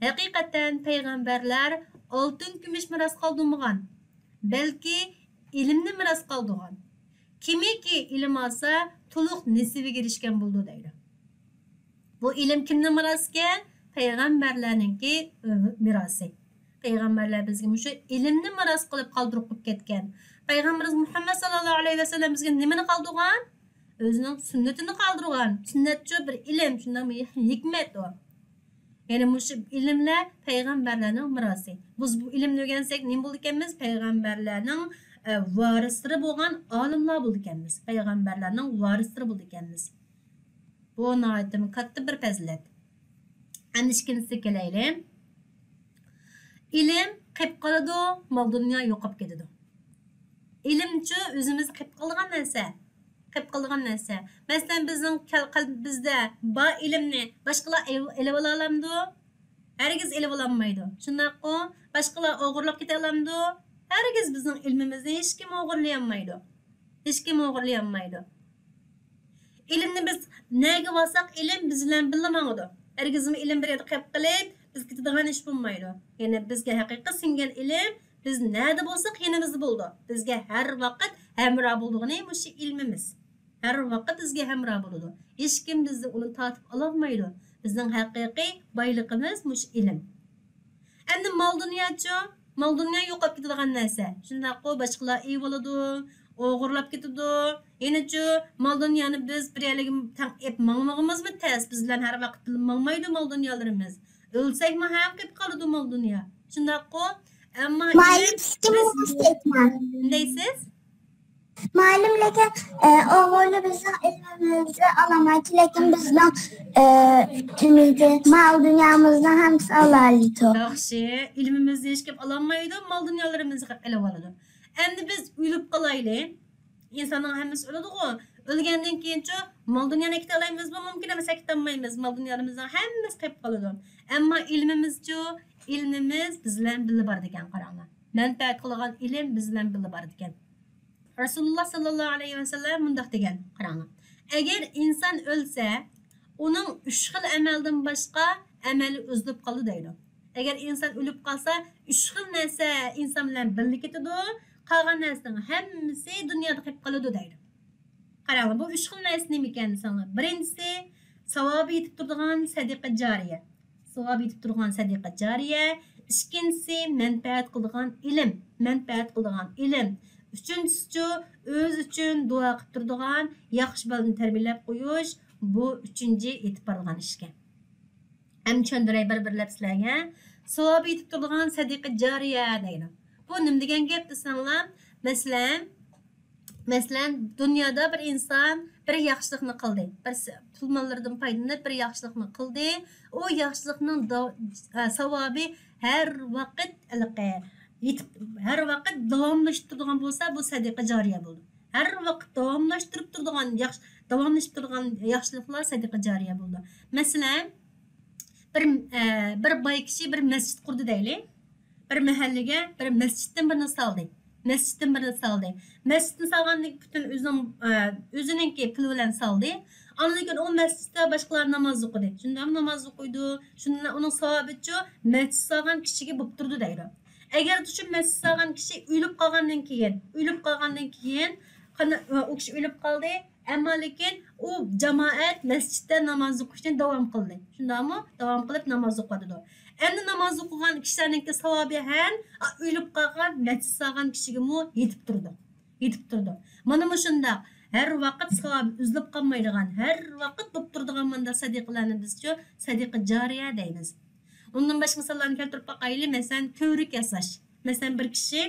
ھەقىقەتەن پەيغەمبەرلەر ئالتۇن، كۈمۈش مىراس قالدۇرمىغان، بەلكى ئىلىمنى مىراس قالدۇرغان. كىمكى ئىلىم ئالسا، تولۇق نېسىۋىگە ئېرىشكەن بولىدۇ دەيدۇ. بۇ ئىلىم كىمنىڭ مىراسىكەن؟ پەيغەمبەرلەرنىڭكى مىراسى. پەيغەمبەرلەر بىزگە مۇشۇ ئىلىمنى مىراس قىلىپ قالدۇرۇپ قويۇپ كەتكەن. پەيغەمبىرىمىز مۇھەممەد ساللاللاھۇ ئەلەيھى ۋەسەللەم بىزگە نېمىنى قالدۇرغان؟ ئۆزىنىڭ سۈننىتىنى قالدۇرغان. سۈننەتچۇ بىر ئىلىم، شۇنداقمۇ؟ ھېكمەت ئۇ. يەنى مۇشۇ ئىلىملەر پەيغەمبەرلەرنىڭ مىراسى. بىز بۇ ئىلىمنى ئۆگەنسەك نېمە بولىدىكەنمىز؟ پەيغەمبەرلەرنىڭ، ئە، ۋارىسلىرى بولغان ئالىملار بولىدىكەنمىز. پەيغەمبەرلەرنىڭ ۋارىسلىرى بولىدىكەنمىز. بۇ ناھايىتى كاتتا بىر پەزىلەت. ئەمدى ئىككىنچىسىگە كېلەيلى. ئىلىم قېپ قالىدۇ، مال-دۇنيا يوقاپ كېتىدۇ. ئىلىمچۇ ئۆزىمىز قېپ قالىدىغان نەرسە. قېپ قالىدىغان نەرسە. مەسىلەن، بىزنىڭ كەل-، قەلبىمىزدە بار ئىلىمنى باشقىلار ئېلىۋ-، ئېلىۋالالامدۇ؟ ھەرگىز ئېلىۋالالمايدۇ. شۇنداققۇ؟ باشقىلار ئوغرىلاپ كېتەلامدۇ؟ ھەرگىز بىزنىڭ ئىلمىمىزنى ھېچكىم ئوغرىلىيالمايدۇ. ھېچكىم ئوغرىلىيالمايدۇ. ئىلىمنى بىز نەگە بارساق، ئىلىم بىز بىلەن بىللە ماڭىدۇ. ھەرگىزمۇ ئىلىم بىر يەردە قېلىپ قېلىپ، بىز كېتىدىغان ئىش بولمايدۇ. يەنى بىزگە ھەقىقىي سىڭگەن ئىلىم بىز نەدە بولساق، يېنىمىزدا بولىدۇ. بىزگە ھەر ۋاقىت ھەمراھ بولىدىغىنى مۇشۇ ئىلمىمىز. ھەر ۋاقىت بىزگە ھەمراھ بولىدۇ. ھېچكىم بىزدىن ئۇنى تارتىپ ئالالمايدۇ. بىزنىڭ ھەقىقىي بايلىقىمىز مۇشۇ ئىلىم. ئەمدى مال-دۇنياچۇ؟ مال-دۇنيا يوقاپ كېتىدىغان نەرسە. شۇنداققۇ، باشقىلار ئېلىۋالىدۇ، ئوغرىلاپ كېتىدۇ. يەنىچۇ، مال-دۇنيانى بىز بىر يەرلەرگە تەڭ ئېلىپ ماڭمىغىنىمىزمۇ تەس. بىز بىلەن ھەر ۋاقىت بىللە ماڭمايدۇ مال-دۇنيالىرىمىز. ئۆلسەكمۇ ھەم قېپ قالىدۇ مال-دۇنيا. شۇنداققۇ؟ ئەمما مايىل ئىلىم بىز، نېمە دەيسىز؟ مۇئەللىم، لېكىن، ئە، ئوغرىلار بىزنىڭ ئىلمىمىزنى ئالالمايدۇ، لېكىن بىزنىڭ، ئە، نېمىدى، مال دۇنيامىزنى ھەممىسى ئالالايدۇ. ياخشى، ئىلمىمىزنى ھېچكىم ئالالمايدۇ، مال دۇنيالىرىمىزنى قېپ ئېلىۋالىدۇ. ئەمدى بىز ئۆلۈپ قالايلى. ئىنساننىڭ ھەممىسى ئۆلىدىغۇ. ئۆلگەندىن كېيىنچۇ، مال دۇنيانى ئەكېتەلەيمىزمۇ؟ مۇمكىن ئەمەس، ئەكېتەلمەيمىز. مال دۇنيالىرىمىزنىڭ ھەممىسى قېپ قالىدۇ. ئەمما ئىلمىمىزچۇ؟ ئىلمىمىز بىز بىلەن بىللە بارىدىكەن، قاراڭلار. مەنپەئەت قىلىدىغان ئىلىم بىز بىلەن بىللە بارىدىكەن. رەسۇلۇللا ساللاللاھۇ ئەلەيھى ۋەسەللەم مۇنداق دېگەن، قاراڭلار. ئەگەر ئىنسان ئۆلسە، ئۇنىڭ ئۈچ خىل ئەمەلدىن باشقا ئەمەلى ئۈزۈلۈپ قالىدۇ دەيدۇ. ئەگەر ئىنسان ئۆلۈپ قالسا، ئۈچ خىل نەرسە ئىنسان بىلەن بىللە كېتىدۇ، قالغان نەرسىنىڭ ھەممىسى دۇنيادا قېلىپ قالىدۇ دەيدۇ. قاراڭلار، بۇ ئۈچ خىل نەرسە نېمىكەن دېسەڭلار، بىرىنچىسى، ساۋابى يېتىپ تۇرىدىغان سەدىقە جارىيە. ساۋابى يېتىپ تۇرىدىغان سەدىقە جارىيە. ئىككىنچىسى، مەنپەئەت قىلىدىغان ئىلىم. مەنپەئەت قىلىدىغان ئىلىم. ئۈچىنچىسىچۇ، ئۆزى ئۈچۈن دۇئا قىلىپ تۇرىدىغان ياخشى بالىنى تەربىيەلەپ قويۇش. بۇ ئۈچىنچى يېتىپ بارىدىغان ئىشكەن. ھەم چۈشەندۈرەي بىر-بىرلەپ سىلەرگە. ساۋابى يېتىپ تۇرىدىغان سەدىقە جارىيە دەيدۇ. بۇ نېمە دېگەن گەپ دېسەڭلار، مەسىلەن، مەسىلەن، دۇنيادا بىر ئىنسان بىر ياخشىلىقنى قىلدى. بىر س-، پۇل ماللىرىدىن پايدىلىنىپ بىر ياخشىلىقنى قىلدى. ئۇ ياخشىلىقنىڭ دا-، ئە، ساۋابى ھەر ۋاقىت ھېلىقى يېتىپ، ھەر ۋاقىت داۋاملىشىپ تۇرىدىغان بولسا، بۇ سەدىقە جارىيە بولىدۇ. ھەر ۋاقىت داۋاملاشتۇرۇپ تۇرىدىغان ياخشى، داۋاملىشىپ تۇرىدىغان ياخشىلىقلار سەدىقە جارىيە بولىدۇ. مەسىلەن، بىر، ئە، بىر باي كىشى بىر مەسچىت قۇردى دەيلى. بىر مەھەللىگە بىر مەسچىتتىن بىرنى سالدى. مەسچىتتىن بىرنى سالدى. مەسچىتنى سالغاندىن كېيىن پۈتۈن ئۆزىنىڭ، ئە، ئۆزىنىڭكى پۇلى بىلەن سالدى. ئاندىن كېيىن ئۇ مەسچىتتە باشقىلار ناماز ئوقۇدى. شۇنداقمۇ ناماز ئوقۇيدۇ. شۇنداق ئۇنىڭ ساۋابىچۇ مەسچىت سالغان كىشىگە بوپ تۇرىدۇ دەيدۇ. ئەگەر شۇ مەسچىت سالغان كىشى ئۆلۈپ قالغاندىن كېيىن، ئۆلۈپ قالغاندىن كېيىن، قانا-، ئۇ كىشى ئۆلۈپ قالدى. ئەمما لېكىن ئۇ جامائەت مەسچىتتە ناماز ئوقۇشنى داۋام قىلدى. شۇنداقمۇ؟ داۋام قىلىپ ناماز ئوقۇۋاتىدۇ. ئەمدى ناماز ئوقۇغان كىشىلەرنىڭكى ساۋابى ھەم، ئا، ئۆلۈپ قالغان مەسچىت سالغان كىشىگىمۇ يېتىپ تۇرىدۇ. يېتىپ تۇرىدۇ. مانا مۇشۇنداق ھەر ۋاقىت ساۋابى ئۈزۈلۈپ قالمايدىغان، ھەر ۋاقىت بوپ تۇرىدىغان مۇنداق سەدىقىلەرنى بىزچۇ سەدىقە جارىيە دەيمىز. ئۇندىن باشقا مىساللارنى كەلتۈرۈپ باقايلى. مەسىلەن، كۆۋرۈك ياساش. مەسىلەن، بىر كىشى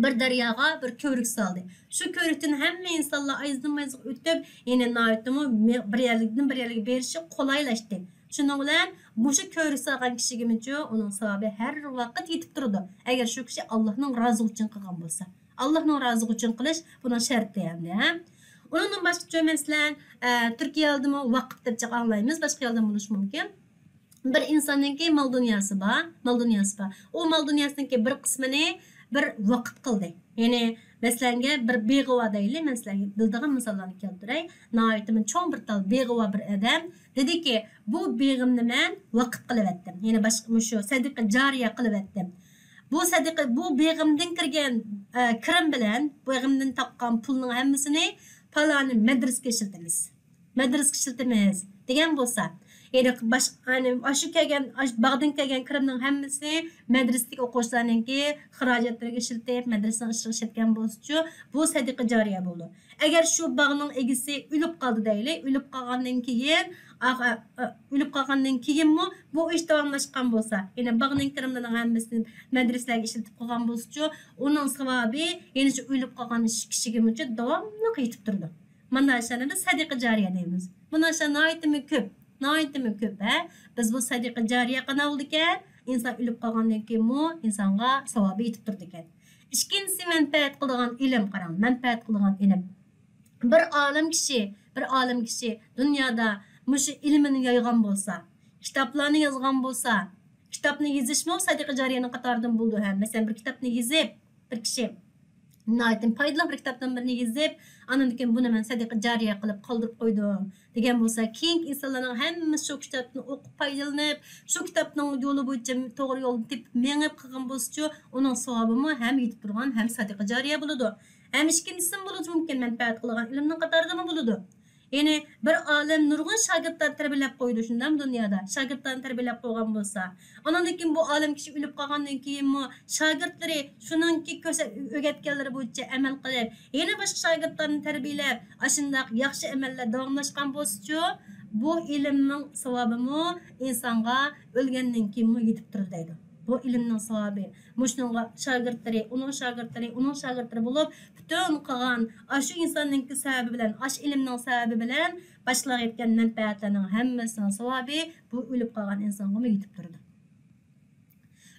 بىر دەرياغا بىر كۆۋرۈك سالدى. شۇ كۆۋرۈكتىن ھەممە ئىنسانلار ئايزىدىن مايزىغا ئۆتۈپ، يەنە ناھايىتىمۇ مې-، بىر يەرلىكتىن بىر يەرلىككە بېرىشى قولايلاشتى. شۇنىڭ بىلەن مۇشۇ كۆۋرۈك سالغان كىشىگىمۇچۇ ئۇنىڭ ساۋابى ھەر ۋاقىت يېتىپ تۇرىدۇ. ئەگەر شۇ كىشى ئاللاھنىڭ رازىلىقى ئۈچۈن قىلغان بولسا. ئاللاھنىڭ رازىلىقى ئۈچۈن قىلىش بۇنىڭ شەرتى ئەمدى، ھە؟ ئۇنىڭدىن باشقىچۇ مەسىلەن، ئە، تۈركىيەدىمۇ ۋەقىپ دەپ جىق ئاڭلايمىز، باشقا يەردىمۇ بولۇشى مۇمكىن. بىر ئىنساننىڭكى مال دۇنياسى بار، مال دۇنياسى بار. ئۇ مال دۇنياسىنىڭكى بىر قىسمىنى بىر ۋاقىپ قىلدى. يەنى، مەسىلەنگە، بىر بېغى بار دەيلى، مەسىلەنگە، بىلىدىغان مىساللارنى كەلتۈرەي. ناھايىتىمۇ چوڭ بىر تال بېغى بار بىر ئادەم. دېدىكى، بۇ بېغىمنى مەن ۋاقىپ قىلىۋەتتىم. يەنى باشقا، مۇشۇ سەدىقە جارىيە قىلىۋەتتىم. بۇ سەدىقە، بۇ بېغىمدىن كىرگەن، ئە، كىرىم بىلەن بېغىمدىن تاپقان پۇلنىڭ ھەممىسىنى پالانى مەدرىسىگە ئىشلىتىمىز. مەدرىسىگە ئىشلىتىمىز دېگەن بولسا، يەنى باش-، يەنى ئاشۇ كەلگەن، ئاشۇ باغدىن كەلگەن كىرىمنىڭ ھەممىسى مەدرىسىدىكى ئوقۇغۇچىلارنىڭكى خىراجەتلىرىگە ئىشلىتىپ، مەدرىسىنىڭ ئىشىغا ئىشلەتكەن بولسىچۇ، بۇ سەدىقە جارىيە بولىدۇ. ئەگەر شۇ باغنىڭ ئىگىسى ئۆلۈپ قالدى دەيلى، ئۆلۈپ قالغاندىن كېيىن، ئا-، ئا-، ئا-، ئۆلۈپ قالغاندىن كېيىنمۇ بۇ ئىش داۋاملاشقان بولسا، يەنى باغنىڭ كىرىملىرىنىڭ ھەممىسىنى مەدرىسىلەرگە ئىشلىتىپ قالغان بولسىچۇ، ئۇنىڭ ساۋابى يەنە شۇ ئۆلۈپ قالغان كىشىگىمۇ داۋاملىق يېتىپ تۇرىدۇ. مانا شۇنى بىز سەدىقە جارىيە دەيمىز. مانا شۇ ناھايىتىمۇ كۆپ، ناھايىتىمۇ كۆپ، ھە؟ بىز بۇ سەدىقە جارىيە قانداق بولىدىكەن؟ ئىنسان ئۆلۈپ قالغاندىن كېيىنمۇ ئىنسانغا ساۋابى يېتىپ تۇرىدىكەن. ئىككىنچىسى مەنپەئەت قىلىدىغان ئىلىم، قاراڭ، مەنپەئەت قىلىدىغان ئىلىم. بىر ئالىم كىشى، بىر ئالىم كىشى دۇنيادا مۇشۇ ئىلمىنى يايغان بولسا، كىتابلارنى يازغان بولسا، كىتابنى يېزىشمۇ سەدىقە جارىيەنىڭ قاتارىدىن بولىدۇ، ھە. مەسىلەن، بىر كىتابنى يېزىپ، بىر كىشى ناھايىتى پايدىلىق بىر كىتابتىن بىرنى يېزىپ، ئاندىن كېيىن بۇنى مەن سەدىقە جارىيە قىلىپ قالدۇرۇپ قويدۇم دېگەن بولسا، كېيىنكى ئىنسانلارنىڭ ھەممىسى شۇ كىتابتىن ئوقۇپ پايدىلىنىپ، شۇ كىتابنىڭ يولى بويىچە توغرا يولدا تېپىپ مېڭىپ قىلغان بولسىچۇ، ئۇنىڭ ساۋابىمۇ ھەم يېتىپ تۇرغان، ھەم سەدىقە جارىيە بولىدۇ. ھەم ئىككىنچىسىمۇ بولۇشى مۇمكىن، مەنپەئەت قىلغان ئىلىمنىڭ قاتارىدىمۇ بولىدۇ. يەنى بىر ئالىم نۇرغۇن شاگىرتلارنى تەربىيەلەپ قويىدۇ، شۇنداقمۇ دۇنيادا؟ شاگىرتلارنى تەربىيەلەپ قويغان بولسا، ئانىڭدىن كېيىن بۇ ئالىم كىشى ئۆلۈپ قالغاندىن كېيىنمۇ شاگىرتلىرى شۇنىڭكى كۆرسە-، ئۆگەتكەنلىرى بويىچە ئەمەل قىلىپ، يەنە باشقا شاگىرتلارنى تەربىيەلەپ، ئاشۇنداق ياخشى ئەمەللەر داۋاملاشقان بولسىچۇ، بۇ ئىلىمنىڭ ساۋابىمۇ ئىنسانغا ئۆلگەندىن كېيىنمۇ يېتىپ تۇرىدۇ دەيدۇ. بۇ ئىلىمنىڭ ساۋابى. مۇشۇنىڭغا شاگىرتلىرى، ئۇنىڭ شاگىرتلىرى، ئۇنىڭ شاگىرتلىرى بولۇپ، پۈتۈن قىلغان ئاشۇ ئىنساننىڭكى سەۋەبى بىلەن، ئاشۇ ئىلىمنىڭ سەۋەبى بىلەن باشقىلارغا يەتكەن مەنپەئەتلەرنىڭ ھەممىسىنىڭ ساۋابى بۇ ئۆلۈپ قالغان ئىنسانغىمۇ يېتىپ تۇرىدۇ.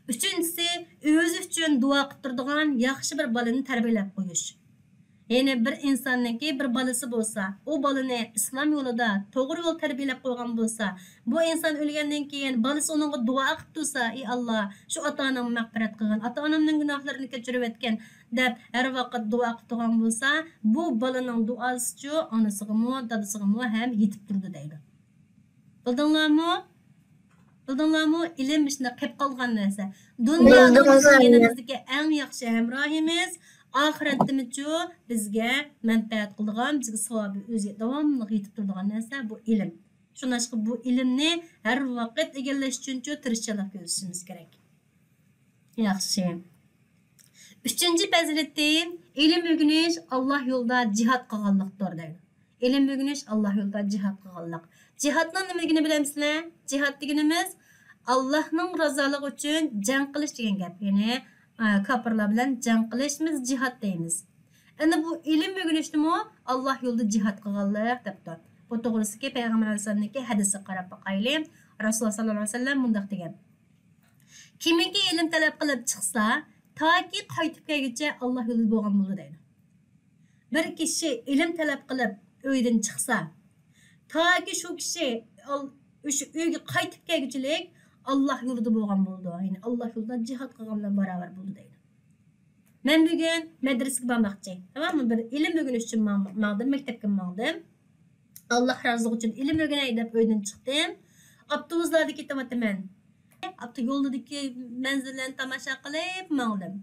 ئۈچىنچىسى، ئۆزى ئۈچۈن دۇئا قىلىپ تۇرىدىغان ياخشى بىر بالىنى تەربىيەلەپ قويۇش. يەنى بىر ئىنساننىڭكى بىر بالىسى بولسا، ئۇ بالىنى ئىسلام يولىدا توغرا يول تەربىيەلەپ قويغان بولسا، بۇ ئىنسان ئۆلگەندىن كېيىن بالىسى ئۇنىڭغا دۇئا قىلىپ تۇرسا، ئى ئاللا، شۇ ئاتا ئانامنى مەغپىرەت قىلغىن، ئاتا ئانامنىڭ گۇناھلىرىنى كەچۈرۈۋەتكىن دەپ ھەر ۋاقىت دۇئا قىلىپ تۇرغان بولسا، بۇ بالىنىڭ دۇئاسىچۇ ئانىسىغىمۇ، دادىسىغىمۇ ھەم يېتىپ تۇرىدۇ دەيدۇ. بىلدىڭلارمۇ؟ بىلدىڭلارمۇ؟ ئىلىم مۇشۇنداق قېلىپ قالغان نەرسە. دۇنيادا بىزنىڭ يېنىمىزدىكى ئەڭ ياخشى ھەمراھىمىز، ئاخىرەتتىمۇچۇ بىزگە مەنپەئەت قىلىدىغان، بىزگە ساۋابى ئۆزى داۋاملىق يېتىپ تۇرىدىغان نەرسە بۇ ئىلىم. شۇڭلاشقا بۇ ئىلىمنى ھەر ۋاقىت ئىگىلەش ئۈچۈنچۇ تىرىشچانلىق كۆرسىتىشىمىز كېرەك. ياخشى. ئۈچىنچى پەزىلىتى، ئىلىم ئۆگىنىش، ئاللا يولىدا جىھاد قىلغانلىقتۇر دەيدۇ. ئىلىم ئۆگىنىش، ئاللا يولىدا جىھاد قىلغانلىق. جىھادنىڭ نېمىلىكىنى بىلەمسىلەر؟ جىھاد دېگىنىمىز ئاللانىڭ رازالىقى ئۈچۈن جەڭ قىلىش دېگەن گەپ. يەنى، ئە، كاپىرلار بىلەن جەڭ قىلىشنى بىز جىھاد دەيمىز. ئەنە بۇ ئىلىم ئۆگىنىشنىمۇ ئاللا يولىدا جىھاد قىلغانلىق دەپتۇ. بۇ توغرىسىدىكى پەيغەمبەر ئەلەيھىسسالامنىڭكى ھەدىسىگە قاراپ باقايلى. رەسۇلۇللا ساللاللاھۇ ئەلەيھى ۋەسەللەم مۇنداق دېگەن. كىمكى ئىلىم تەلەپ قىلىپ چىقسا، تاكى قايتىپ كەلگۈچە ئاللا يولىدا بولغان بولىدۇ دەيدۇ. بىر كىشى ئىلىم تەلەپ قىلىپ ئۆيدىن چىقسا، تاكى شۇ كىشى ئال-، شۇ ئۆيگە قايتىپ كەلگۈچىلىك ئاللا يولىدا بولغان بولىدۇ. يەنى ئاللا يولىدا جىھاد قىلغان بىلەن باراۋەر بولىدۇ دەيدۇ. مەن بۈگۈن مەدرىسىگە بارماقچى. تاماممۇ؟ بىر ئىلىم ئۆگىنىش ئۈچۈن ماڭ-، ماڭدىم، مەكتەپكە ماڭدىم. ئاللا رازىلىقى ئۈچۈن ئىلىم ئۆگىنەي دەپ ئۆيدىن چىقتىم. ئاپتوبۇسلاردا كېتىۋاتىمەن. ئاپتو-، يولدىكى مەنزىرىلەرنى تاماشا قىلىپ ماڭدىم.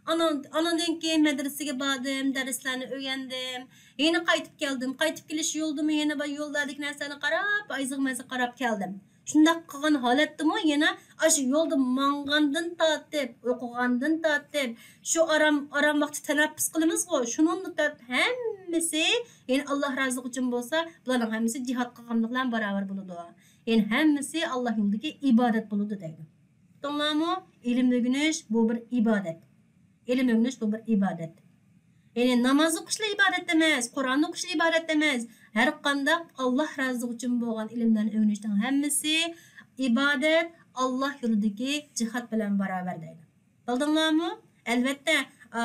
ئانان-، ئاناندىن كېيىن مەدرىسىگە باردىم، دەرسلەرنى ئۆگەندىم. يەنە قايتىپ كەلدىم. قايتىپ كېلىش يولىدىمۇ يەنە بار يوللاردىكى نەرسىلەرنى قاراپ، ئايزىغا مەيزىغا قاراپ كەلدىم. شۇنداق قىلغان ھالەتتىمۇ يەنە ئاشۇ يولدا ماڭغاندىن تارتىپ، ئوقۇغاندىن تارتىپ، شۇ ئارام، ئارام ۋاقتى تەنەپپۇس قىلىمىزغۇ، شۇنىڭدىن تارتىپ ھەممىسى، يەنى ئاللا رازىلىقى ئۈچۈن بولسا، بۇلارنىڭ ھەممىسى جىھاد قىلغانلىق بىلەن باراۋەر بولىدۇ. يەنى ھەممىسى ئاللا يولىدىكى ئىبادەت بولىدۇ دەيدۇ. ئۇقتۇڭلارمۇ؟ ئىلىم ئۆگىنىش بۇ بىر ئىبادەت. ئىلىم ئۆگىنىش بۇ بىر ئىبادەت. يەنى ناماز ئوقۇشلا ئىبادەت ئەمەس، قۇرئان ئوقۇشلا ئىبادەت ئەمەس. ھەر قانداق ئاللا رازىلىقى ئۈچۈن بولغان ئىلىملەرنى ئۆگىنىشنىڭ ھەممىسى ئىبادەت، ئاللا يولىدىكى جىھاد بىلەن باراۋەر دەيدۇ. بىلدىڭلارمۇ؟ ئەلۋەتتە، ئا،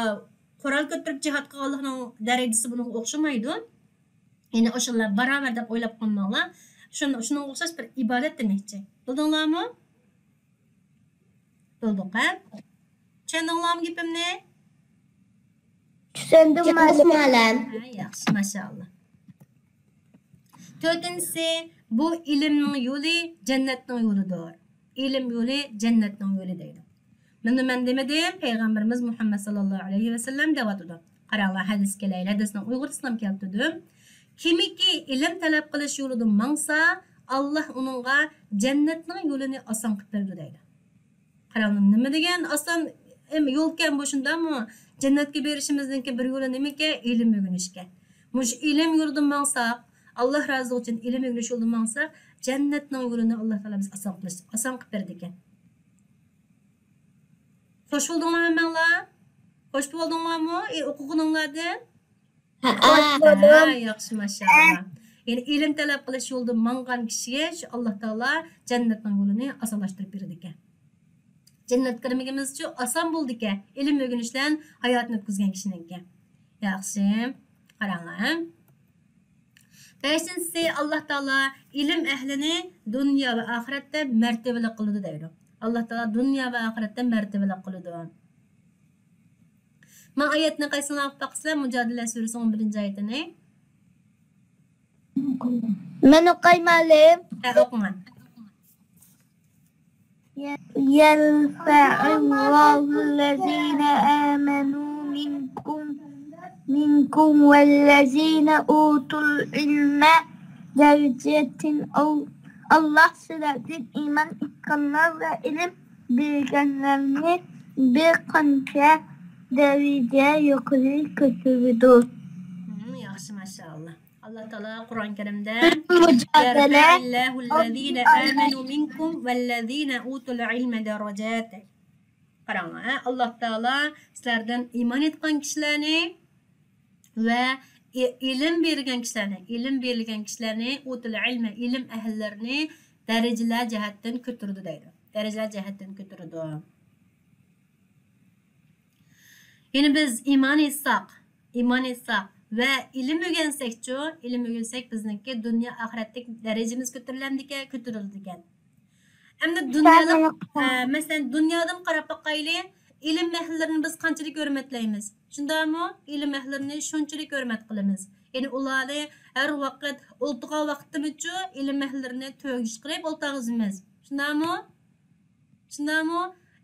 قورال كۆتۈرۈپ جىھاد قىلغانلىقنىڭ دەرىجىسى بۇنىڭغا ئوخشىمايدۇ. يەنى ئاشۇلار باراۋەر دەپ ئويلاپ قالماڭلار. شۇن-، شۇنىڭغا ئوخشاش بىر ئىبادەت دېمەكچى. بىلدىڭلارمۇ؟ بىلدۇق، ھە؟ چۈشەندىڭلارمۇ گېپىمنى؟ چۈشەندىم، مەلۇم. ھە، ياخشى، ماشائاللا. تۆتىنچىسى، بۇ ئىلىمنىڭ يولى جەننەتنىڭ يولىدۇر. ئىلىم يولى جەننەتنىڭ يولى دەيدۇ. مۇنى مەن دېمىدىم، پەيغەمبىرىمىز مۇھەممەد ساللاللاھۇ ئەلەيھى ۋەسەللەم دەۋاتىدۇ. قاراڭلار، ھەدىسكە كېلەيلى، ھەدىسنىڭ ئۇيغۇرچىسىنىمۇ كەلتۈردۈم. كىمكى ئىلىم تەلەپ قىلىش يولىدا ماڭسا، ئاللاھ ئۇنىڭغا جەننەتنىڭ يولىنى ئاسان قىلىپ بېرىدۇ دەيدۇ. قاراڭ، نېمە دېگەن ئاسان، ئەم، يولكەن بۇ، شۇنداقمۇ؟ جەننەتكە بېرىشىمىزنىڭكى بىر يولى نېمىكەن؟ ئىلىم ئۆگىنىشكەن. مۇشۇ ئىلىم يولىدىن ماڭساق، ئاللاھ رازىلىقى ئۈچۈن ئىلىم ئۆگىنىش يولىدىن ماڭساق، جەننەتنىڭ يولىنى ئاللاھ تائالا بىزگە ئاسان قىلىش، ئاسان قىلىپ بېرىدىكەن. خوش بولدۇڭلار ھەممەڭلار؟ خوش بولدۇڭلارمۇ؟ ئى، ئوقۇغىنىڭلاردىن؟ ھە، ياخشى، ماشائاللا. يەنى ئىلىم تەلەپ قىلىش يولىدا ماڭغان كىشىگە شۇ ئاللاھ تائالا جەننەتنىڭ يولىنى ئاسانلاشتۇرۇپ بېرىدىكەن. جەننەتكە كىرمىگىنىمىزچۇ ئاسان بولىدىكەن، ئىلىم ئۆگىنىش بىلەن ھاياتىنى ئۆتكۈزگەن كىشىنىڭكى. ياخشى، قاراڭلار. بەشىنچىسى، ئاللاھ تائالا ئىلىم ئەھلىنى دۇنيا ۋە ئاخىرەتتە مەرتىۋىلىك قىلىدۇ دەيدۇ. ئاللاھ تائالا دۇنيا ۋە ئاخىرەتتە مەرتىۋىلىك قىلىدۇ. مانا ئايەتنى قايسىڭلار ئوقۇپ باقىسىلەر؟ مۇجادىلە سۈرىسىنىڭ بىرىنچى ئايىتىنى. مەن ئوقۇي، مۇئەللىم. ھە، ئوقۇڭلار. يرفع الله الذين آمنوا منكم، منكم والذين أوتوا العلم درجات. ئاللاھ سىلەردىن ئىمان ئېيتقانلار ۋە ئىلىم بەرگەنلەرنى بىر قانچە دەرىجە يۇقىرى كۆتۈرىدۇ. ھىم، ياخشى، ماشائاللا. ئاللاھ تائالا قۇرئان كەرىمدە، يرفع الله الذين آمنوا منكم والذين أوتوا العلم درجات. قاراڭلار، ھە، ئاللاھ تائالا سىلەردىن ئىمان ئېيتقان كىشىلەرنى ۋە ئى-، ئىلىم بېرىلگەن كىشىلەرنى، ئىلىم بېرىلگەن كىشىلەرنى، ئوتۇل ئىلمە، ئىلىم ئەھلىلىرىنى دەرىجىلەر جەھەتتىن كۆتۈرىدۇ دەيدۇ. دەرىجىلەر جەھەتتىن كۆتۈرىدۇ. يەنى بىز ئىمان ئېيتساق، ئىمان ئېيتساق ۋە ئىلىم ئۆگەنسەكچۇ، ئىلىم ئۆگەنسەك بىزنىڭكى دۇنيا ئاخىرەتلىك دەرىجىمىز كۆتۈرۈلەمدىكەن، كۆتۈرۈلىدىكەن. ئەمدى دۇنيالىق، ئە، مەسىلەن، دۇنيادىن قاراپ باقايلى. ئىلىم ئەھلىلىرىنى بىز قانچىلىك ھۆرمەتلەيمىز؟ شۇنداقمۇ؟ ئىلىم ئەھلىلىرىنى شۇنچىلىك ھۆرمەت قىلىمىز. يەنى ئۇلارنى ھەر ۋاقىت ئولتۇرغان ۋاقتىمىزچۇ ئىلىم ئەھلىلىرىنى تۆگە چىقىرىپ ئولتۇرغۇزىمىز. شۇنداقمۇ؟ شۇنداقمۇ؟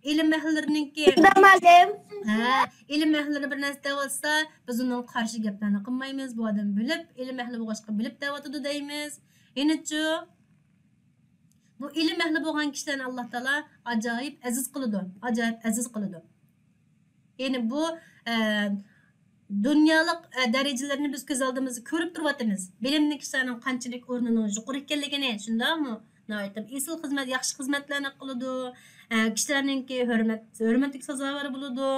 ئىلىم ئەھلىلىرىنىڭكى، شۇنداق مۇئەللىم. ھە، ئىلىم ئەھلىلىرى بىر نەرسە دەۋاتسا، بىز ئۇنىڭغا قارشى گەپلەرنى قىلمايمىز. بۇ ئادەم بىلىپ، ئىلىم ئەھلى بولغاچقا بىلىپ دەۋاتىدۇ دەيمىز. يەنىچۇ؟ بۇ ئىلىم ئەھلى بولغان كىشىلەرنى ئاللاھ تائالا ئاجايىپ ئەزىز قىلىدۇ، ئاجايىپ ئەزىز قىلىدۇ. يەنى بۇ، ئە، دۇنيالىق، ئە، دەرىجىلەرنى بىز كۆز ئالدىمىزدا كۆرۈپ تۇرۇۋاتىمىز. بىلىملىك كىشىلەرنىڭ قانچىلىك ئورنىنىڭ يۇقىرى ئىكەنلىكىنى، شۇنداقمۇ؟ ناھايىتى ئېسىل خىزمەت، ياخشى خىزمەتلەرنى قىلىدۇ. ئە، كىشىلەرنىڭكى ھۆرمەت، ھۆرمەتلىك سازاۋەر بولىدۇ.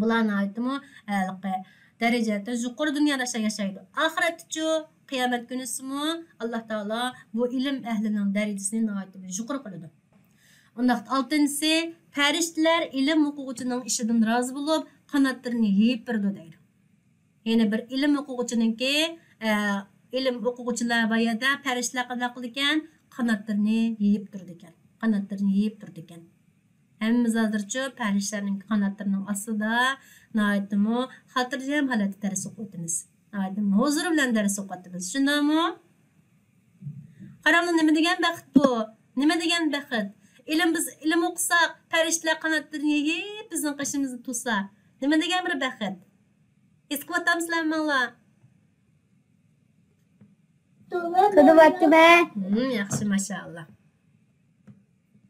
بۇلار ناھايىتىمۇ، ھېلىقى دەرىجىدە يۇقىرى دۇنيادا ياشايدۇ. ئاخىرەتتىچۇ، قىيامەت كۈنىسىمۇ ئاللاھ تائالا بۇ ئىلىم ئەھلىنىڭ دەرىجىسىنى ناھايىتى يۇقىرى قىلىدۇ. ئۇنداقتا ئالتىنچىسى، پەرىشتىلەر ئىلىم ئوقۇغۇچىنىڭ ئىشىدىن رازى بولۇپ، قاناتلىرىنى يېيىپ بېرىدۇ دەيدۇ. يەنى بىر ئىلىم ئوقۇغۇچىنىڭكى، ئە، ئىلىم ئوقۇغۇچىلار بار يەردە پەرىشتىلەر قانداق قىلىدىكەن؟ قاناتلىرىنى يېيىپ تۇرىدىكەن. قاناتلىرىنى يېيىپ تۇرىدىكەن. ھەممىمىز ھازىرچۇ پەرىشتىلەرنىڭ قاناتلىرىنىڭ ئاستىدا ناھايىتىمۇ خاتىرجەم ھالەتتە دەرس ئوقۇۋاتىمىز. ناھايىتىمۇ ھۇزۇر بىلەن دەرس ئوقۇۋاتىمىز. شۇنداقمۇ؟ قاراڭلار، نېمە دېگەن بەخت بۇ؟ نېمە دېگەن بەخت؟ ئىلىم، بىز ئىلىم ئوقۇساق، پەرىشتىلەر قاناتلىرىنى يېيىپ بىزنىڭ قېشىمىزدا تۇرسا، نېمە دېگەن بىر بەخت؟ ھېس قىلىۋاتامسىلەر ھەممىڭلار؟ قىلىۋاتىمەن. ھىم، ياخشى، ماشائاللا.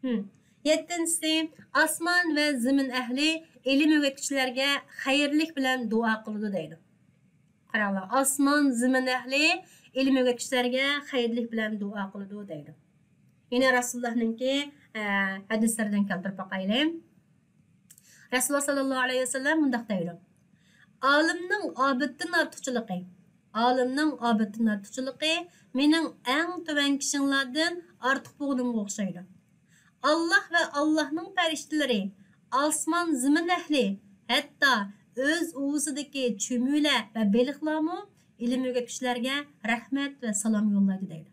ھىم. يەتتىنچىسى، ئاسمان ۋە زېمىن ئەھلى ئىلىم ئۆگەتكۈچىلەرگە خەيرلىك بىلەن دۇئا قىلىدۇ دەيدۇ. قاراڭلار، ئاسمان، زېمىن ئەھلى ئىلىم ئۆگەتكۈچىلەرگە خەيرلىك بىلەن دۇئا قىلىدۇ دەيدۇ. يەنە رەسۇلۇللاھنىڭكى، ئە، ھەدىسلىرىدىن كەلتۈرۈپ باقايلى. رەسۇلۇللاھ ساللاللاھۇ ئەلەيھى ۋەسەللەم مۇنداق دەيدۇ: ئالىمنىڭ ئابىدتىن ئارتۇقچىلىقى، ئالىمنىڭ ئابىدتىن ئارتۇقچىلىقى مېنىڭ ئەڭ تۆۋەن كىشىڭلاردىن ئارتۇق بولغىنىمغا ئوخشايدۇ. ئاللاھ ۋە ئاللاھنىڭ پەرىشتىلىرى، ئاسمان، زېمىن ئەھلى، ھەتتا ئۆز ئۇۋىسىدىكى چۈمۈلە ۋە بېلىقلارمۇ ئىلىم ئۆگەتكۈچىلەرگە رەھمەت ۋە سالام يوللايدۇ دەيدۇ.